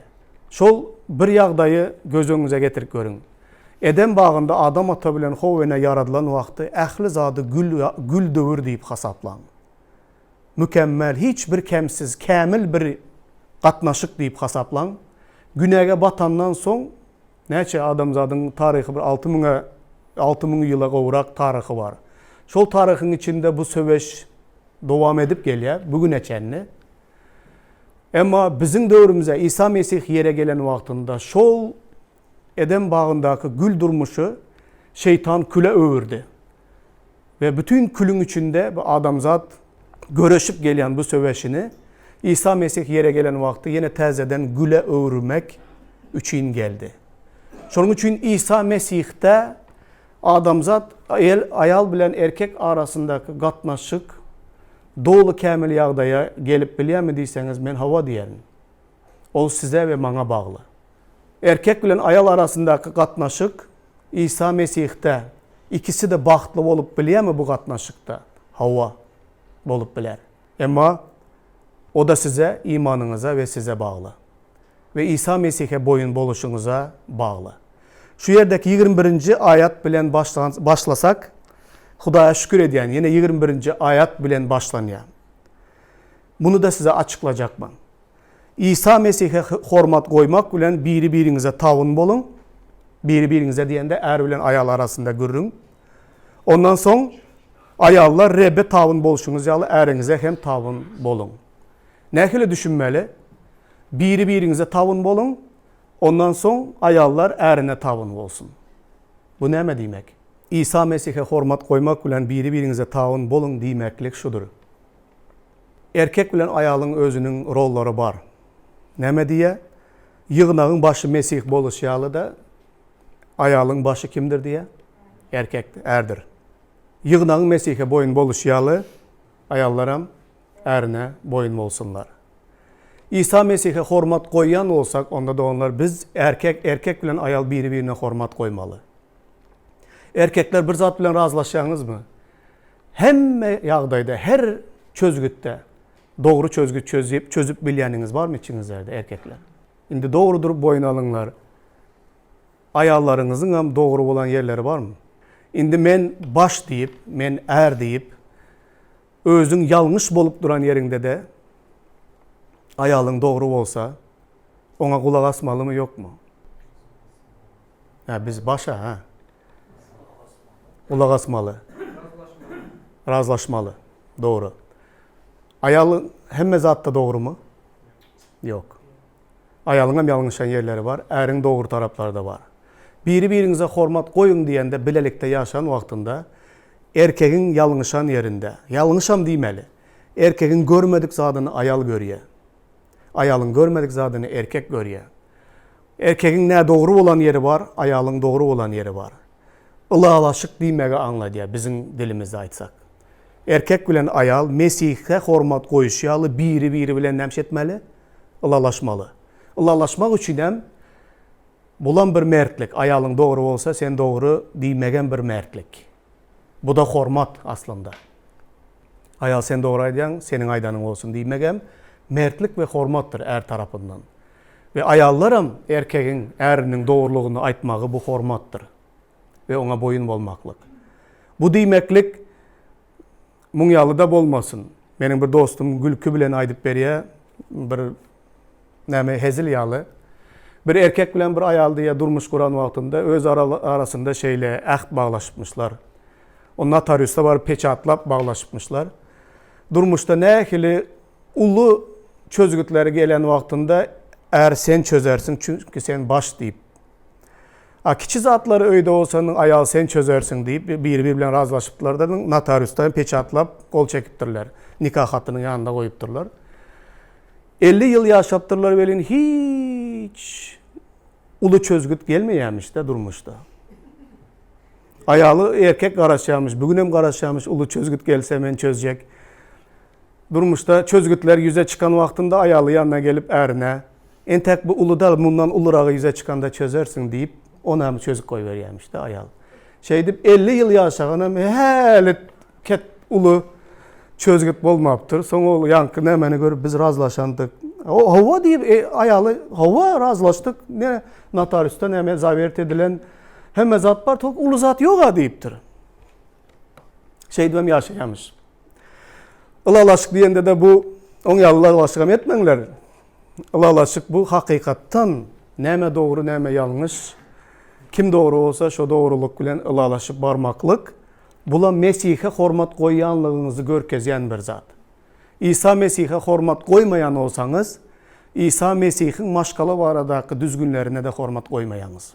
Şol bir ýagdaýy göz öňüňize getirip görüň. Edem bagynda Adam ata bilen How ene ýaradylan wagty ähli zady gül gül döwür diýip hasaplaň. Mükemmel, hiç bir kemsiz, kämil bir gatnaşyk diýip hasaplaň. Günäge batandan soň Näçe adamzadyň taryhy bir alty müňe, 6000 ýyla gowrak taryhy bar. Şol taryhyň içinde bu söweş dowam edip gelýär bu güne çenli. Emma biziň döwrümize Isa Mesih ýere gelen wagtynda şol Edem bagyndaky gül durmuşy şeýtan küle öwürdi. We bütin külüň içinde bu adamzat göreşip gelýän bu söweşini Isa Mesih ýere gelen wagty ýene täzeden güle öwürmek üçin geldi. Şonuň üçin Isa Mesihde adamzat aýal bilen erkek arasyndaky gatnaşyk doly kämil ýagdaýa gelip bilýärmi diýseňiz men hawa diýerin. Ol size we maňa bagly. Erkek bilen aýal arasyndaky gatnaşyk Isa Mesihde ikisi-de bagtly bolup bilýärmi bu gatnaşykda? Hawa, bolup biler. Emma o-da size, imanyňyza we size bagly. We Isa Mesihe boýun boluşyňyza bagly. Şu ýerdeki 21-nji aýat bilen başlasak, Hudaýa şükür edýän, ýene 21-nji aýat bilen başlanýar. Muny-da size açyklajakman. Isa Mesihe hormat goýmak bilen biri-biriňize tabyn boluň. Biri-biriňize diýende är bilen aýal arasynda gürrüň. Ondan soň aýallar Rebbe tabyn bolşuňyz ýaly äriňize hem tabyn boluň. Nähili düşünmeli? Biri-biriňize tabyn boluň, ondan soň aýallar ärine tabyn bolsun. Bu näme diýmek? Isa Mesihe hormat goýmak bilen biri-biriňize tabyn boluň diýmeklik şudur. Erkek bilen aýalyň özüniň rollary bar. Näme diýýär? Ýygnagyň başy Mesih boluşy ýaly-da, aýalyň başy kimdir diýýär? Erkek, ärdir. Ýygnagyň Mesihe boýun boluşy ýaly, aýallaram ärine boýun bolsunlar. Isa Mesihe hormat goýýan bolsak, onda doganlar biz erkek, erkek bilen aýal biri-birine hormat goýmaly. Erkekler bir zat bilen razylaşýaňyzmy? Hemme ýagdaýda, her çözgütde dogry çözgüt çözüp, çözüp bilýäniňiz barmy içiňizlerde erkekler? Indi dogry durup boýun alyňlar. Aýallaryňyzyňam dogry bolan ýerleri barmy? Indi men baş diýip, men är diýip, özüň ýalňyş bolup duran ýeriňde-de aýalyň dogry bolsa, oňa gulak asmalymy ýokmy? Hä, biz başa, hä. Gulak asmaly. Razlaşmaly. Dogry. Aýalyň hemme zatda dogrumy? Ýok. Aýalyň hem ýalňyşan ýerleri bar, äriň dogry taraplary-da bar. Biri-biriňize hormat goýuň diýende bilelikde ýaşan wagtynda erkegiň ýalňyşan ýerinde, ýalňyşam diýmeli, erkegiň görmedik zadyny aýal görýär. Aýalyň görmedik zadyny erkek görýär. Erkegiň nädogry bolan ýeri bar, aýalyň dogry bolan ýeri bar. Ylalaşyk diýmegi aňladýar biziň dilimizde aýtsak. Erkek bilen aýal Mesihe hormat goýuşy ýaly biri-biri bilen näme etmeli? Ylalaşmaly. Ylalaşmak üçinem bulam bir mertlik. Aýalyň dogry bolsa sen dogry diýmegem bir mertlik. Bu-da hormat aslynda. Aýal sen dogry aýdýaň, seniň aýdanyň bolsun diýmegem mertlik we hormatdyr är tarapyndan. We aýallaram erkegiň äriniň dogrulygyny aýtmagy bu hormatdyr we oňa boýun bolmaklyk. Bu diýmeklik muň ýaly-da bolmasyn. Meniň bir dostum gülki bilen aýdyp berýär, bir näme hezil ýaly. Bir erkek bilen bir aýal diýýär durmuş guran wagtynda öz arasynda şeýle äht baglaşypmyşlar. O notariusa baryp peçatlap baglaşypmyşlar. Durmuşda nähili uly çözgütleri gelen wagtynda är sen çözersiň çünki sen baş diýip. A kiçi zatlary öýde bolsanyň aýal sen çözersiň diýip biri-biri bilen razlaşypdylar-da notariusda hem peçatlap gol çekipdirler. Nika hatynyň ýanynda goýupdyrlar. 50 ýyl ýaşapdyrlar welin hiç uly çözgüt gelmeýärmiş-de durmuşda. Aýaly erkek garaşýarmyş, bu günem garaşýarmyş, uly çözgüt gelse men çözjek. Durmuşda çözgütler ýüze çykan wagtynda aýaly ýanyna gelip ärine, Entäk bu uly dal, mundan uluragy ýüze çykanda çözersiň diýip, onam çözüp goýberýärmiş-de aýal. Şeýdip 50 ýyl ýaşaganam häli ket uly çözgüt bolmapdyr. Soň ol ýaňky nämeni görüp biz razlaşandyk. Hawa diýip e, aýaly hawa razlaşdyk. Ne notariusda näme zawert edilen hemme zat bar, tok uly zat ýok-a diýipdir. Şeýdibem ýaşaýamyş. Ylalaşyk diýende-de bu oň ýaly ylalaşygam etmeňler. Ylalaşyk bu hakykatdan näme dogry, näme ýalňyş, kim dogry bolsa şo dogrulyk bilen ylalaşyp barmaklyk. Bulam Mesihe hormat goýýanlygyňyzy görkezýän bir zat. Isa Mesihe hormat goýmaýan bolsaňyz, Isa Mesihiň maşgala baradaky düzgünlerine-de hormat goýmaýaňyz.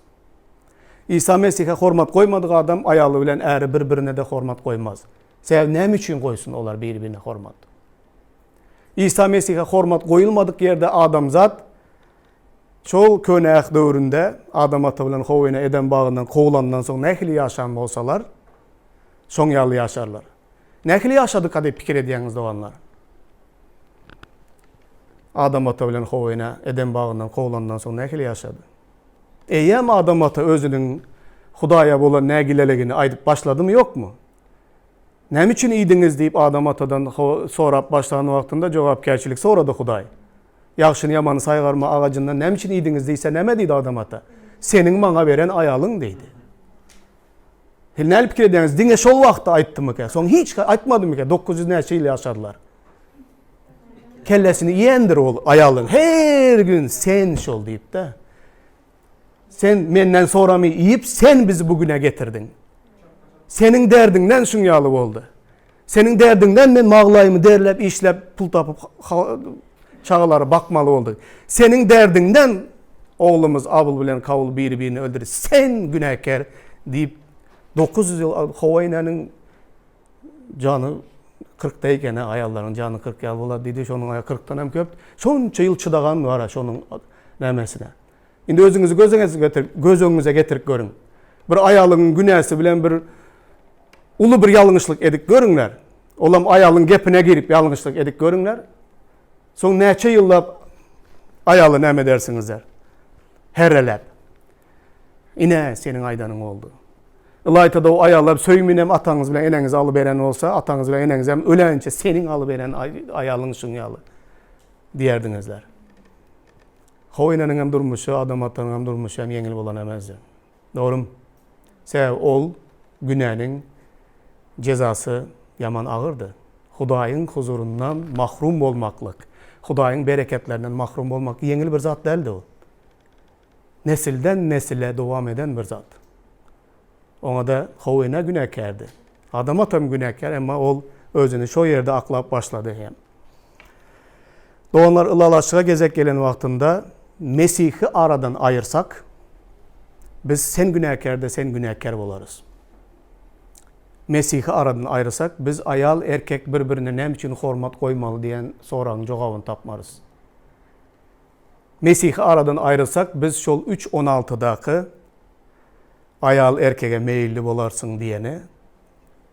Isa Mesihe hormat goýmadyk adam aýaly bilen äri bir-birine-de hormat goýmaz. Sebäbi näme üçin goýsun olar bir-birine hormat? Isa Mesihe hormat goýulmadyk ýerde adamzat şol Köne Äht döwründe Adam ata bilen How ene Eden bagyndan kowlandan soň nähili ýaşan bolsalar, şoň ýaly ýaşarlar. Nähili ýaşadyka diýip pikir edýäňiz doganlar? Adam ata bilen How ene Eden bagyndan kowlandan soň nähili ýaşady? Eýýäm Adam ata özüniň Hudaýa bolan nägileligini aýdyp başladymy ýokmy? Näme üçin iýdiňiz diýip Adam atadan sorap başlan wagtynda jogapkärçilik sorady Hudaý. Ýagşyny ýamany saýgarma agajyndan näme üçin iýdiňiz diýse näme diýdi Adam ata? Seniň maňa beren aýalyň diýdi. Hil näli pikir edýäňiz? Diňe şol wagtda aýtdymyka? Soň hiç aýtmadymyka? 900 näçe ýyl ýaşadylar. Kellesini iýendir ol aýalyň. Her gün sen şol diýip-de. Sen menden soramy iýip, sen bizi bu güne getirdiň. Seniň derdiňden şuň ýaly boldy. Seniň derdiňden men maglaýymy derläp, işläp, pul tapyp çagalary bakmaly boldy. Seniň derdiňden oglumyz Abyl bilen Kabyl biri-birini öldürdi. Sen günäkär diýip 900 ýyl Howa enäniň jany 40-da eken, aýallaryň jany 40 ýaly bolar diýdi, şonuň aýagy 40-dan hem köp. Şonça ýyl çydagan bar şonuň nämesine. Indi özüňizi göz öňüňize getirip, göz öňüňize getirip görüň. Bir aýalyň günäsi bilen bir uly bir ýalňyşlyk edip görüňler. Olam aýalyň gepine girip ýalňyşlyk edip görüňler. Soň näçe ýyllap aýaly näme edersiňizler? Herreläp. Ine, seniň aýdanyň boldy. Ylaýta-da o aýallar söýminem ataňyz bilen eneňizi alyberen bolsa, ataňyz bilen eneňiz hem ölençe seniň alyberen aýalyň şuň ýaly diýerdiňizler. How eneniň hem durmuşy, Adam atanyň hem durmuşy hem ýeňil bolan emesdi. Dogrymy? Sebäbi ol günäniň jezasy ýaman agyrdy. Hudaýyň huzuryndan mahrum bolmaklyk, Hudaýyň bereketlerinden mahrum bolmak ýeňil bir zat däldi ol. Nesilden nesile dowam eden bir zat. Oňa-da How ene günäkärdi. Adam atam günäkär, emma ol özüni şo ýerde aklap başlady hem. Doganlar ylalaşyga gezek gelen wagtynda Mesihi aradan aýyrsak, biz sen günäkär-de sen günäkär bolarys. Mesihi aradan aýyrsak, biz aýal, erkek bir-birine näme üçin hormat goýmaly diýen soragyň jogabyny tapmarys. Mesihi aradan aýyrsak, biz şol üç on altydaky aýal erkege meýilli bolarsyň diýene,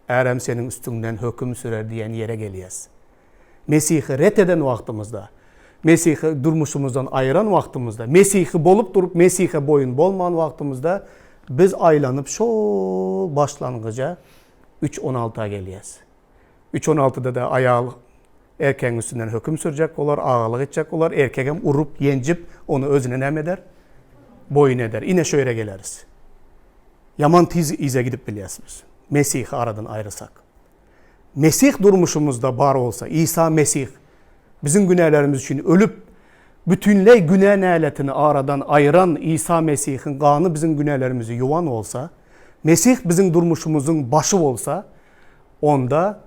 ärem seniň üstüňden höküm sürer diýen ýere gelýäs. Mesihi ret eden wagtymyzda, Mesihi durmuşymyzdan aýyran wagtymyzda, Mesihi bolup durup Mesihe boýun bolman wagtymyzda biz aýlanyp şol başlangyja üç on alta gelýäs. Üç on altyda-da aýal erkegiň üstünden höküm sürjek bolar, agalyk etjek bolar, erkegem urup, ýenjip, ony özüne näme eder? Boýun eder. Ine şu ýere geleris. Ýaman tiz yza gidip bilýäs biz. Mesihi aradan aýyrsak. Mesih durmuşymyzda bar bolsa, Isa Mesih biziň günälerimiz üçin ölüp, bütinleý günä näletini aradan aýyran Isa Mesihiň gany biziň günälerimizi ýuwan bolsa, Mesih biziň durmuşymyzyň başy bolsa, onda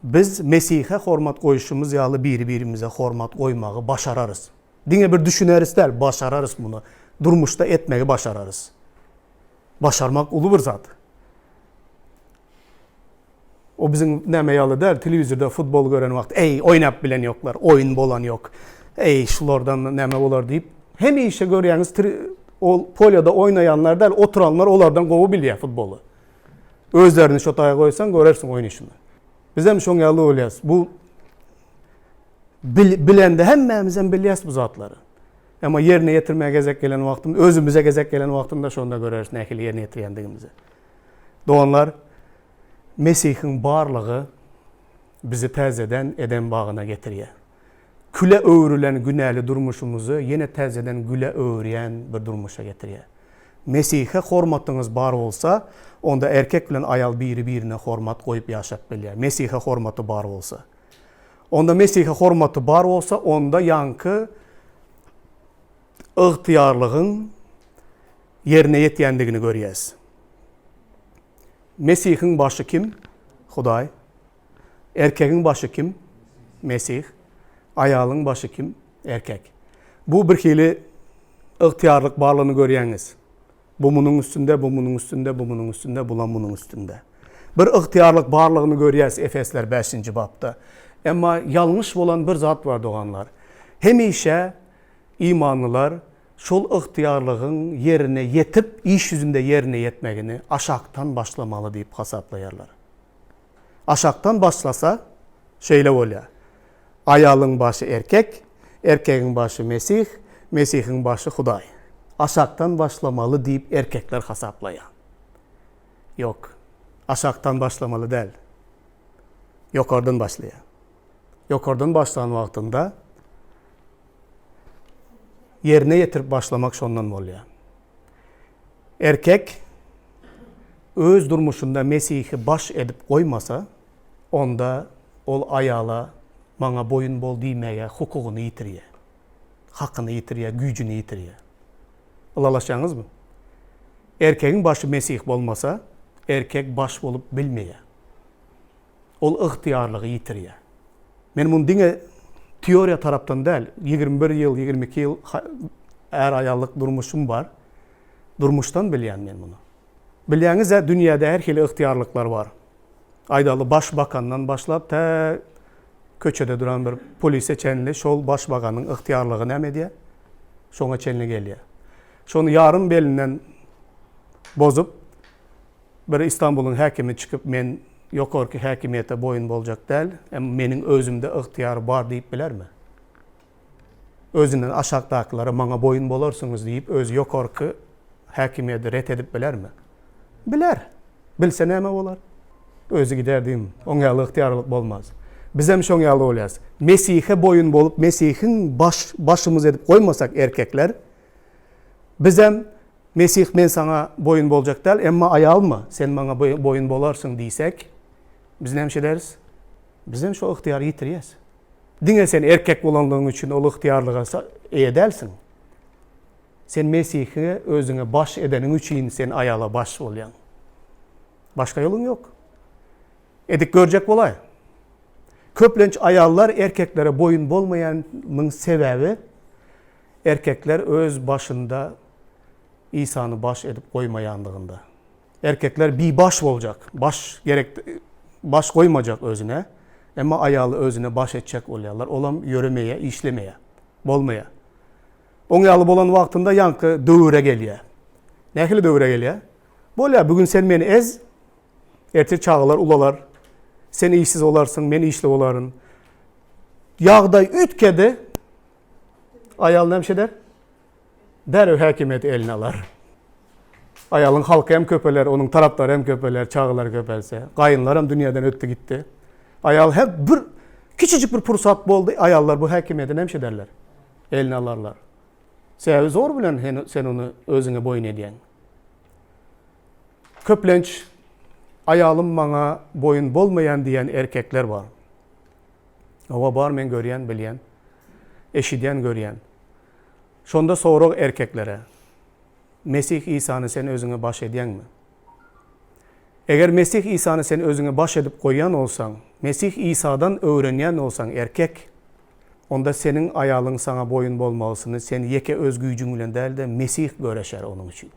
biz Mesihe hormat goýuşymyz ýaly biri-birimize hormat goýmagy başararys. Diňe bir düşüneris däl, başararys muny. Durmuşda etmegi başararys. Başarmak uly bir zat. O biziň näme ýaly däl, telewizorda futbol gören wagt, eý, oýnap bilen ýoklar, oýun bolan ýok. Eý, şulardan näme bolar diýip, hemişe görýäňiz, ol polýada oýnaýanlar däl, oturanlar olardan gowy bilýär futboly. Özlerini şo taýa goýsaň, görersiň oýnaýşyny. Bizem şoň ýaly bolýas. Bu bilende hemmämizem bilýäs bu zatlary. Emma ýerine ýetirmäge gezek gelen wagtym, özümize gezek gelen wagtynda şonda göreris nähili ýerine ýetirýändigimizi. Doganlar, Mesihiň barlygy bizi täzeden Eden bagyna getirýär. Küle öwrülen günäli durmuşymyzy ýene täzeden güle öwürýän bir durmuşa getirýär. Mesihe hormatyňyz bar bolsa, onda erkek bilen aýal biri-birine hormat goýup ýaşap bilýär. Mesihe hormaty bar bolsa. Onda Mesihe hormaty bar bolsa, onda ýaňky ygtyýarlygyň ýerine ýetýändigini görýäs. Mesihiň başy kim? Hudaý. Erkegiň başy kim? Mesih. Aýalyň başy kim? Erkek. Bu bir hili ygtyýarlyk barlygyny görýäňiz. Bu munuň üstünde, bu munuň üstünde, bu munuň üstünde, bulam munuň üstünde. Bir ygtyýarlyk barlygyny görýäs Efesler bäşinji bapda. Emma ýalňyş bolan bir zat bar doganlar. Hemişe imanlylar şol ygtyýarlygyň ýerine ýetip, iş ýüzünde ýerine ýetmegini aşakdan başlamaly diýip hasaplaýarlar. Aşakdan başlasa, şeýle bolýar. Aýalyň başy erkek, erkegiň başy Mesih, Mesihiň başy Hudaý. Aşakdan başlamaly diýip erkekler hasaplaýar. Ýok, aşakdan başlamaly däl. Ýokardan başlaýar. Ýokardan başlan wagtynda ýerine ýetirip başlamak şondan bolýar. Erkek öz durmuşynda Mesihi baş edip goýmasa, onda ol aýala maňa boýun bol diýmäge hukugyny ýitirýär. Hakyny ýitirýär, güýjüni ýitirýär. Ylalaşýaňyzmy? Erkegiň başy Mesih bolmasa, erkek baş bolup bilmeýär. Ol ygtyýarlygy ýitirýär. Men muny diňe teoriýa tarapdan däl, 21 ýyl, 22 ýyl är-aýallyk durmuşym bar. Durmuşdan bilýän men muny. Bilýäňiz-ä, dünýäde her hili ygtyýarlyklar bar. Aýdaly, baş bakandan başlap, tä köçede duran bir polise çenli şol baş bakanyň ygtyýarlygy näme edýär? Şoňa çenli gelýär. Şony ýarym belinden bozup, bir Istanbulyň häkimi çykyp, men ýokarky häkimiýete boýun boljak däl, emma meniň özümde ygtyýar bar diýip bilermi? Özünden aşakdakylara maňa boýun bolarsyňyz diýip, özi ýokarky häkimiýeti ret edip bilermi? Biler. Bilse näme bolar? Özi gider diýim. Oň ýaly ygtyýarlyk bolmaz. Bizem şoň ýaly bolýas. Mesihe boýun bolup, Mesihiň baş, başymyz edip goýmasak erkekler, bizem Mesih men saňa boýun boljak däl, emma aýalma, sen maňa boýun bolarsyň diýsek, biz näme ederis? Bizem şo ygtyýary ýitirýäs. Diňe sen erkek bolanlygyň üçin ol ygtyýarlyga eýe dälsiň. Sen Mesihe özüňe baş edeniň üçin sen aýala baş bolýaň. Başga ýoluň ýok. Edip görjek bolaý. Köplenç aýallar erkeklere boýun bolmaýanyň sebäbi Erkekler öz başynda Isany baş edip goýmaýanlygynda. Erkekler bibaş boljak, baş gerek baş goýmajak özüne, emma aýaly özüne baş etjek bolýarlar. Olam ýöremeýär, işlemeýär. Bolmaýar. Oň ýaly bolan wagtynda ýaňky döwüre gelýär. Nähili döwüre gelýär? Bolýar, bu gün sen meni ez, ertir çagalar ulalar. Sen işsiz bolarsyň, men işli bolaryn. Ýagdaý üýtgedi. Aýal näme eder? Derrew häkimiýeti eline alar. Aýalyň halky hem köpeler, onuň tarapdary hem köpeler, çagalary köpelse. Gaýynlaram dünýäden ötdi gitdi. Aýal her bir kiçijik bir pursat boldy, aýallar bu häkimiýeti näme ederler? Eline alarlar. Sebäbi zor bilen sen ony özüňe boýun edýäň. Köplenç aýalym maňa boýun bolmaýan diýen erkekler bar. Hawa bar men görýän, bilýän. Eşidýän, görýän. Şonda sorag erkeklere. Mesih Isany sen özüňe baş edýäňmi? Eger Mesih Isany sen özüňe baş edip goýýan bolsaň, Mesih Isadan öwrenýän bolsaň, erkek, onda seniň aýalyň saňa boýun bolmagysyny sen ýeke öz güýjüň bilen däl-de, Mesih göreşer onuň üçin.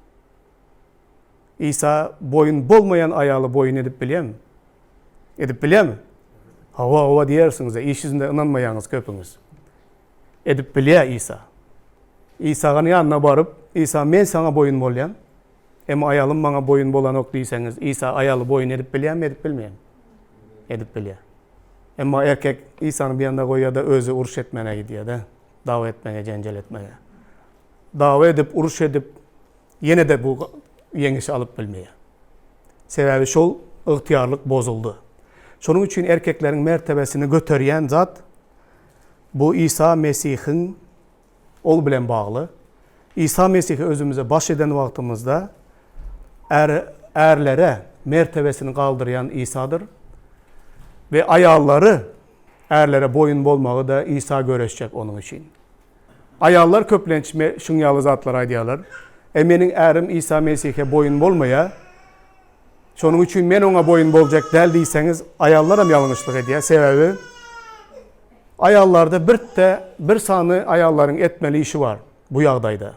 Isa boýun bolmaýan aýaly boýun edip bilýärmi? Edip bilýärmi? Hawa, hawa diýersiňiz-de, iş ýüzünde ynanmaýaňyz köpüňiz. Edip bilýär Isa. Isaganyň ýanyna baryp, Isa, men saňa boýun bolýan, emma aýalym maňa boýun bolanok diýseňiz, Isa aýaly boýun edip bilýärmi, edip bilmeýärmi? Edip bilýär. Emma erkek Isany bir ýanda goýýar-da, özi uruş etmäne gidýär-de, dawa etmäge, jenjel etmäge. Dawa edip, uruş edip, ýene-de bu ýeňişi alyp bilmeýär. Sebäbi şol ygtyýarlyk bozuldy. Şonuň üçin erkekleriň mertebesini göterýän zat bu Isa Mesihiň ol bilen bagly. Isa Mesihi özümize baş eden wagtymyzda är, ärlere mertebesini galdyrýan Isadyr we aýallary ärlere boýun bolmagy-da Isa göreşjek onuň üçin. Aýallar köplenç şuň ýaly zatlary aýdýarlar, E, meniň ärim Isa Mesihe boýun bolmaýar, şonuň üçin men oňa boýun boljak däl diýseňiz, aýallaram ýalňyşlyk edýär. Sebäbi aýallarda birde bir sany aýallaryň etmeli işi bar bu ýagdaýda.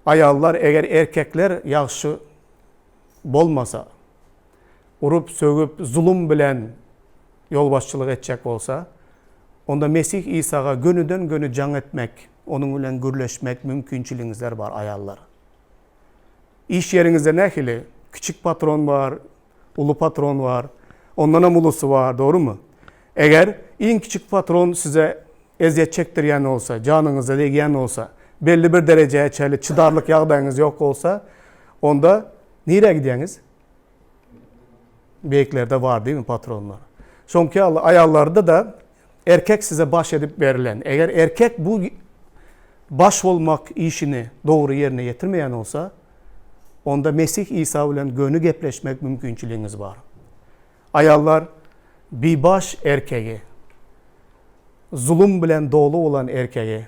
Aýallar eger erkekler ýagşy bolmasa, urup, sögüp, zulum bilen ýolbaşçylyk etjek bolsa, onda Mesih Isaga gönüden-göni jaň etmek, Onuň bilen gürleşmek mümkinçiligiňizler bar, aýallar. Iş ýeriňizde nähili? Kiçik patron bar, uly patron bar, ondanam ulusy bar, dogrumy? Eger iň kiçik patron size ezýet çekdirýän bolsa, janyňyza degýän bolsa, belli bir derejä çenli çydarlyk ýagdaýyňyz ýok bolsa, onda nirä gidýäňiz? Beýiklerde bar diými patronlar. Şoňky ýaly aýallarda-da erkek size baş edip berlen. Eger erkek bu baş bolmak işini dogry ýerine ýetirmeýän bolsa, onda Mesih Isa bilen göni gepleşmek mümkinçiligiňiz bar. Aýallar bibaş erkegi, zulum bilen doly bolan erkegi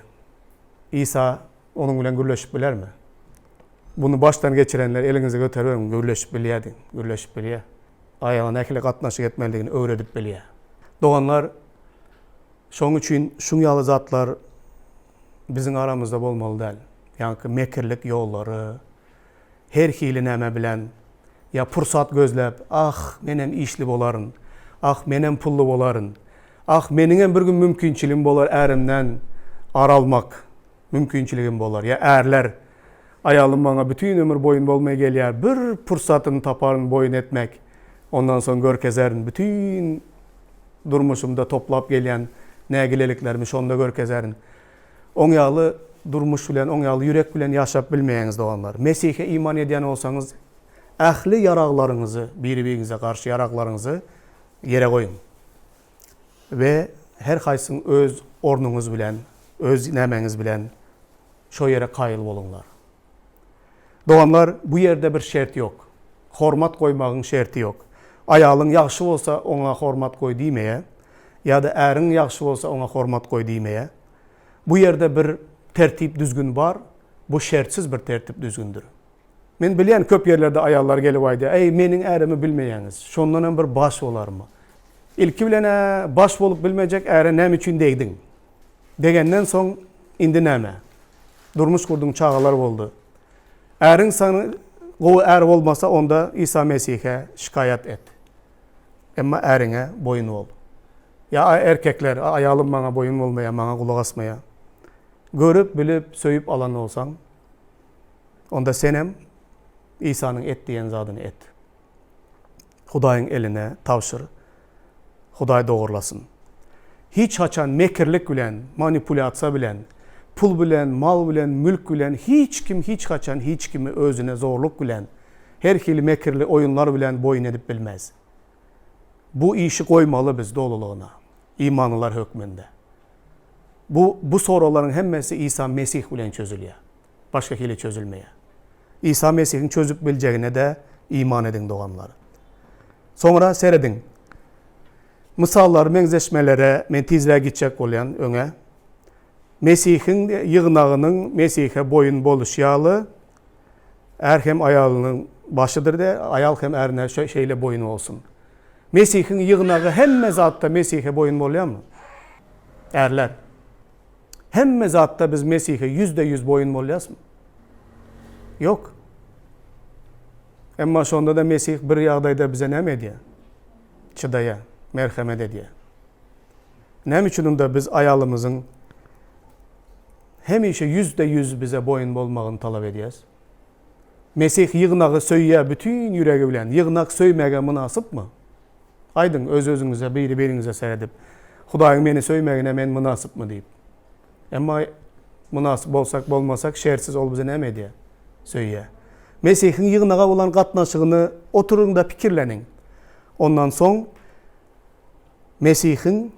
Isa Onuň bilen gürleşip bilermi? Muny başdan geçirenler eliňizi göteriberiň, gürleşip bilýär diýiň. Gürleşip bilýär. Aýala nähili gatnaşyk etmelidigini öwredip bilýär. Doganlar, şonuň üçin şuň ýaly zatlar biziň aramyzda bolmaly däl. Ýaňky mekirlik ýollary, her hili näme bilen ýa pursat gözläp, ah, menem işli bolaryn, ah, menem pully bolaryn, ah, meniňem bir gün mümkinçiligim bolar ärimden ar almak mümkinçiligim bolar ýa ärler, aýalym maňa bütin ömür boýun bolmaý gelýär, bir pursatyny taparyn boýun etmek, ondan soň görkezerin, bütin durmuşymda toplap gelýän nägileliklerimi şonda görkezerin. Oň ýaly durmuş bilen, oň ýaly ýürek bilen ýaşap bilmeýäňiz doganlar. Mesihe iman edýän bolsaňyz, ähli ýaraglaryňyzy, biri-biriňize garşy ýaraglaryňyzy ýere goýuň. We her haýsyň öz ornuňyz bilen, öz nämäňiz bilen şo ýere kaýyl boluňlar. Doganlar, bu ýerde bir şert ýok. Hormat goýmagyň şerti ýok. Aýalyň ýagşy bolsa, oňa hormat goý diýmeýär. Ýa-da äriň ýagşy bolsa, oňa hormat goý diýmeýär. Bu ýerde bir tertip-düzgün bar, bu şertsiz bir tertip-düzgündir. Men bilýän, köp ýerlerde aýallar gelip aýdýar, Eý, meniň ärimi bilmeýäňiz, şondan hem bir baş bolarmy? Ilki bilen-ä baş bolup bilmejek äre näme üçin degdiň? Degenden soň indi näme? Durmuş gurduň, çagalar boldy. Äriň saňa gowy är bolmasa, onda Isa Mesihe şikaýat et. Emma äriňe boýun bol. Ýa erkekler, aýalym maňa boýun bolmaýar, maňa gulak asmaýar. Görüp, bilip, söýüp alan bolsaň, onda senem Isanyň et diýen zadyny et. Hudaýyň eline tabşyr. Hudaý dogrulasyn. Hiç haçan mekirlik bilen, manipulýasiýa bilen, pul bilen, mal bilen, mülk bilen hiç kim hiç haçan hiç kimi özüne zorluk bilen, her hili mekirli oýunlar bilen boýun edip bilmez. Bu işi goýmaly biz dolulygyna, imanlylar hökmünde. Bu, bu soraglaryň hemmesi Isa Mesih bilen çözülýär. Başga hili çözülmeýär. Isa Mesihiň çözüp biljegine-de iman ediň doganlar. Soňra serediň. Mysallar, meňzeşmelere men tizräk gitjek bolýan öňe. Mesihiň ýygnagynyň Mesihe boýun boluşy ýaly, är hem aýalynyň başydyr-de, aýal hem ärine şeýle boýun bolsun. Mesihiň ýygnagy hemme zatda Mesihe boýun bolýarmy? Ärler. Hemme zatda biz Mesihe 100% boýun bolýasmy? Ýok. Emma şonda-da Mesih bir ýagdaýda bize näme edýär? Çydaýar, merhemet edýär. Näme üçin onda biz aýalymyzyň hemişe 100% bize boýun bolmagyny talap edýäs? Mesih ýygnagy söýýär bütin ýüregi bilen. Ýygnak söýmäge mynasypmy? Aýdyň, öz-özüňize, biri-biriňize seredip, Hudaýyň meni söýmegine men mynasypmy diýip. Emma mynasyp bolsak, bolmasak, şertsiz ol bizi näme edýär? Söýýär. Mesihiň ýygnaga bolan gatnaşygyny oturyň-da pikirleniň. Ondan soň Mesihiň,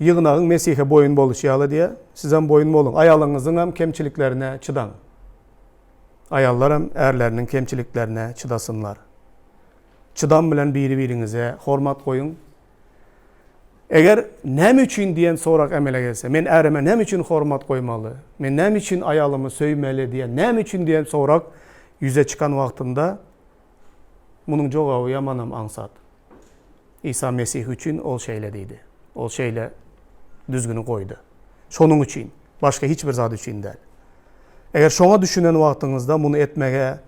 ýygnagyň Mesihe boýun boluşy ýaly diýýär, sizem boýun boluň. Aýalyňyzyňam kemçiliklerine çydaň. Aýallaram ärleriniň kemçiliklerine çydasynlar. Çydam bilen biri-biriňize hormat goýuň. Eger näme üçin diýen sorag emele gelse, men ärime näme üçin hormat goýmaly, men näme üçin aýalymy söýmeli diýen näme üçin diýen sorag ýüze çykan wagtynda, munuň jogaby ýamanam aňsat. Isa Mesih üçin ol şeýle diýdi. Ol şeýle düzgüni goýdy. Şonuň üçin, başga hiç bir zat üçin däl. Eger şoňa düşünen wagtyňyzda muny etmege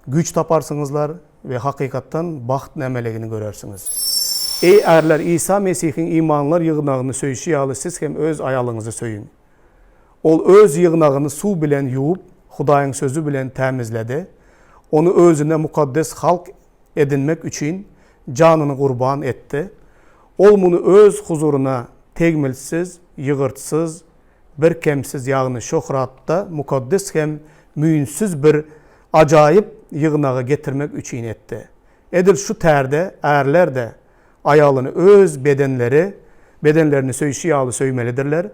güýç taparsyňyzlar we hakykatdan bagt nämeligini görersiňiz. Eý ärler, Isa Mesihiň imanlylar ýygnagyny söýşi ýaly siz hem öz aýalyňyzy söýüň. Ol öz ýygnagyny suw bilen ýuwup, Hudaýyň sözi bilen tämizledi. Ony özüne mukaddes halk edinmek üçin janyny gurban etdi. Ol muny öz huzuryna tegmiltsiz, ýygyrtsyz, birkemsiz, ýagny şöhratda mukaddes hem müýnsüz bir ajaýyp ýygnagy getirmek üçin etdi. Edil şu tärde ärler-de aýalyny öz bedenleri, bedenlerini söýşi ýaly söýmelidirler.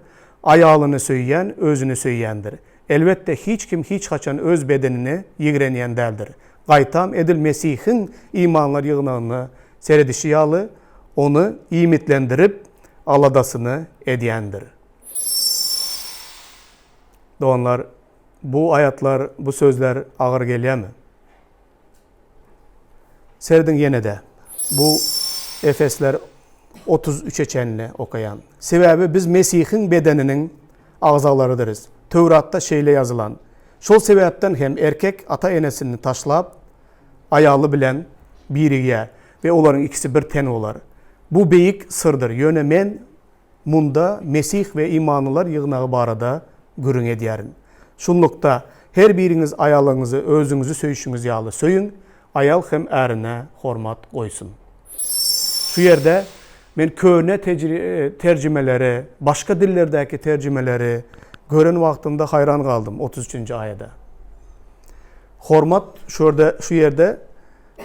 Aýalyny söýýän özüni söýýändir. Elbetde, hiç kim hiç haçan öz bedenini ýigrenýän däldir. Gaýtam, edil Mesihiň imanlar ýygnagyna seredişi ýaly, ony iýmitlendirip, aladasyny edýändir. Doganlar, bu aýatlar, bu sözler agyr gelýärmi? Serediň ýene-de, bu Efesler 33-e çenli okaýan. Sebäbi biz Mesihiň bedeniniň agzalarydyrys. Töwratda şeýle ýazylan, Şol sebäpden hem erkek ata-enesini taşlap, aýaly bilen birigýär we olaryň ikisi bir ten bolar. Bu beýik syrdyr, ýöne men Munda Mesih we imanlylar ýygnagy barada gürrüň edýärin. Şunlukda, her biriňiz aýalyňyzy özüňizi söýşüňiz ýaly söýüň, aýal hem ärine hormat goýsun. Şu ýerde men köne terjimeleri, başga dillerdäki terjimeleri gören wagtymda haýran galdym, 33-nji aýada. Hormat şu ýerde, şu ýerde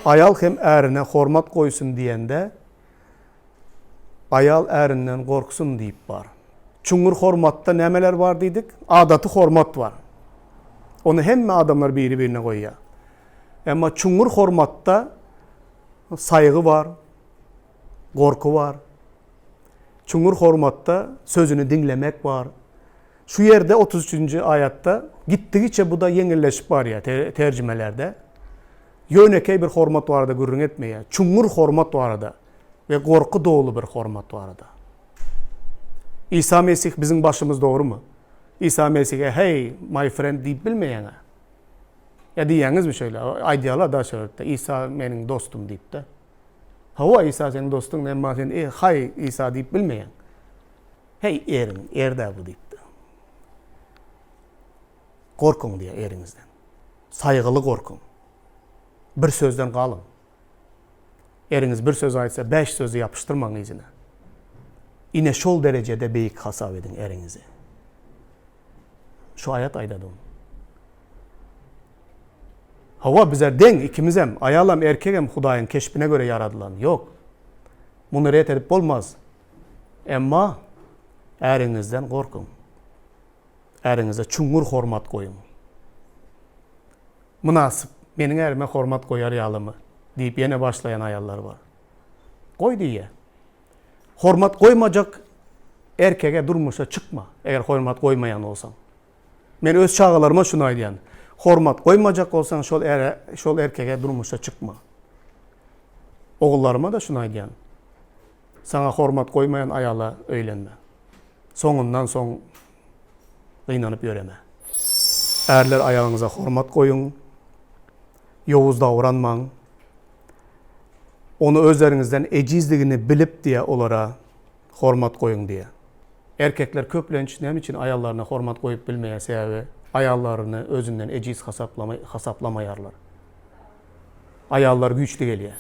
aýal hem ärine hormat goýsun diýende, Aýal ärinden gorksun diýip bar. Çuňňur hormatda nämeler bar diýdik? Adaty hormat bar. Ony hemme adamlar biri-birine goýýar. Emma çuňňur hormatda saýgy bar, gorky bar. Çuňňur hormatda sözüni diňlemek bar. Şu ýerde 33-nji aýatda gitdigiçe bu-da ýeňilleşip barýar terjimelerde. Ýönekeý bir hormat barada gürrüň etmeýär. Çuňňur hormat barada we gorky doly bir hormat barada. Isa Mesih biziň başymyz dogrumy? Isa Mesihe hey, my friend diýip bilmeýäň-ä. Ýa diýýäňizmi şeýle? Aýdýarlar daş ýerde, Isa meniň dostum diýip-de. Hawa, Isa seniň dostuň, emma sen e, haý Isa diýip bilmeýäň. Heý, eriň, er-dä bu diýip-de. Gorkuň diýýär eriňizden. Saýgyly gorkuň. Bir sözden galyň. Eriňiz bir söz aýtsa, bäş sözi ýapyşdyrmaň yzyna. Ine şol derejede beýik hasap ediň eriňizi. Şu aýat aýdady ony. Hawa, bizler deň, ikimizem, aýalam, erkegem Hudaýyň keşbine görä ýaradylan. Ýok. Muny ret edip bolmaz. Emma äriňizden gorkuň. Äriňize çuňňur hormat goýuň. Mynasyp, meniň ärime hormat goýar ýalymy? diýip ýene başlaýan aýallar bar. Goý diýýär. Hormat goýmajak erkege durmuşa çykma, eger hormat goýmaýan bolsaň. Men öz çagalaryma şuny aýdýan. Hormat goýmajak bolsaň şol ere, şol erkege durmuşa çykma. Ogullaryma-da şuny aýdýan. Saňa hormat goýmaýan aýala öýlenme. Soňundan soň gynanyp ýöreme. Ärler aýalyňyza hormat goýuň. Ýowuz dawranmaň. Ony özleriňizden ejizligini bilip diýe olara hormat goýuň diýe. Erkekler köplenç näme üçin aýallaryna hormat goýup bilmeýär sebäbi aýallaryny özünden ejiz hasaplamaýarlar. Aýallar güýçli gelýär.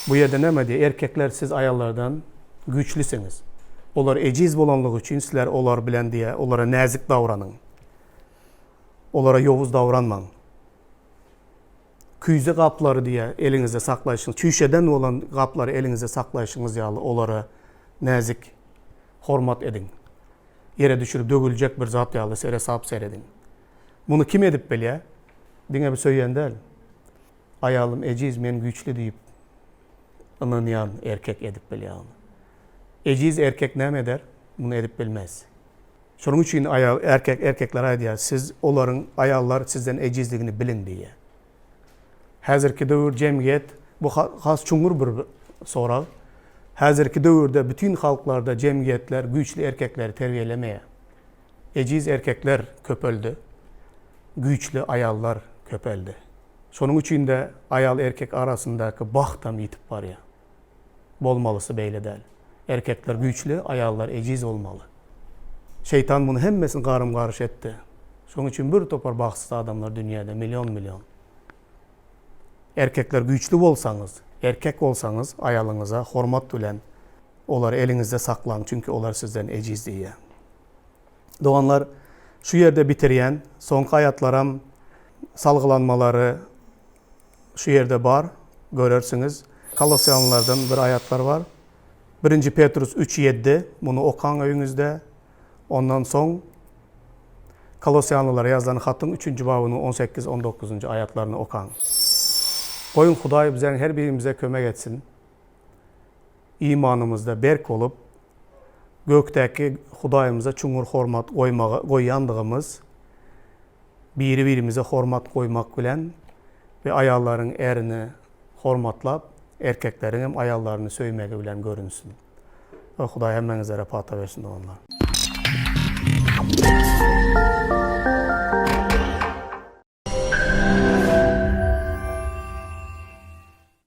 Bu ýerde näme diýýär? Erkekler siz aýallardan güýçlisiňiz. Olar ejiz bolanlygy üçin sizler olar bilen diýýär, olara näzik dawranyň. Olara ýowuz dawranmaň. Küýze gaplary diýýär, eliňizde saklaýşyňyz, çüýşeden bolan gaplary eliňizde saklaýşyňyz ýaly olara näzik hormat ediň. Ýere düşürip döwüljek bir zat ýaly seresap serediň. Muny kim edip bilýär? Diňe bir söýen däl. Aýalym ejiz, men güýçli diýip ynanýan erkek edip bilýär ony. Ejiz erkek näme eder? Muny edip bilmez. Şonuň üçin aýal, erkek erkeklere aýdýar, siz olaryň, aýallar sizden ejizligini biliň diýýär. Häzirki döwür jemgyýet, bu has çuňňur bir sorag. Häzirki döwürde bütin halklarda jemgyýetler güýçli erkekleri terbiýelemeýär. Ejiz erkekler köpeldi, güýçli aýallar köpeldi. Şonuň üçin-de aýal-erkek arasyndaky bagtam ýitip barýar. Bolmalysy beýle däl. Erkekler güýçli, aýallar ejiz bolmaly. Şeýtan muny hemmesini garym-garyş etdi. Şonuň üçin bir topar bagtsyz adamlar dünýäde million-million. Erkekler güýçli bolsaňyz, erkek bolsaňyz aýalyňyza hormat bilen olary eliňizde saklaň, çünki olar sizden ejiz diýýär. Doganlar, şu ýerde bitirýän, soňky aýatlaram salgylanmalary şu ýerde bar, görersiňiz. Kolosýanlardan bir aýatlar bar. Birinji Petrus üç ýeddi, muny okaň öýüňizde. Ondan soň Kolosýanlylara ýazylan hatyň üçünji babynyň on sekiz, on dokuzynjy aýatlaryny okaň. Goýuň Hudaý biziň her birimize kömek etsin. Imanymyzda berk bolup, gökdäki Hudaýymyza çuňňur hormat goýmaga goýýandygymyz biri-birimize hormat goýmak bilen we aýallaryň erini hormatlap, erkekleriň hem aýallaryny söýmegi bilen görünsin. Hudaý hemmäňizlere pata bersin doganlar.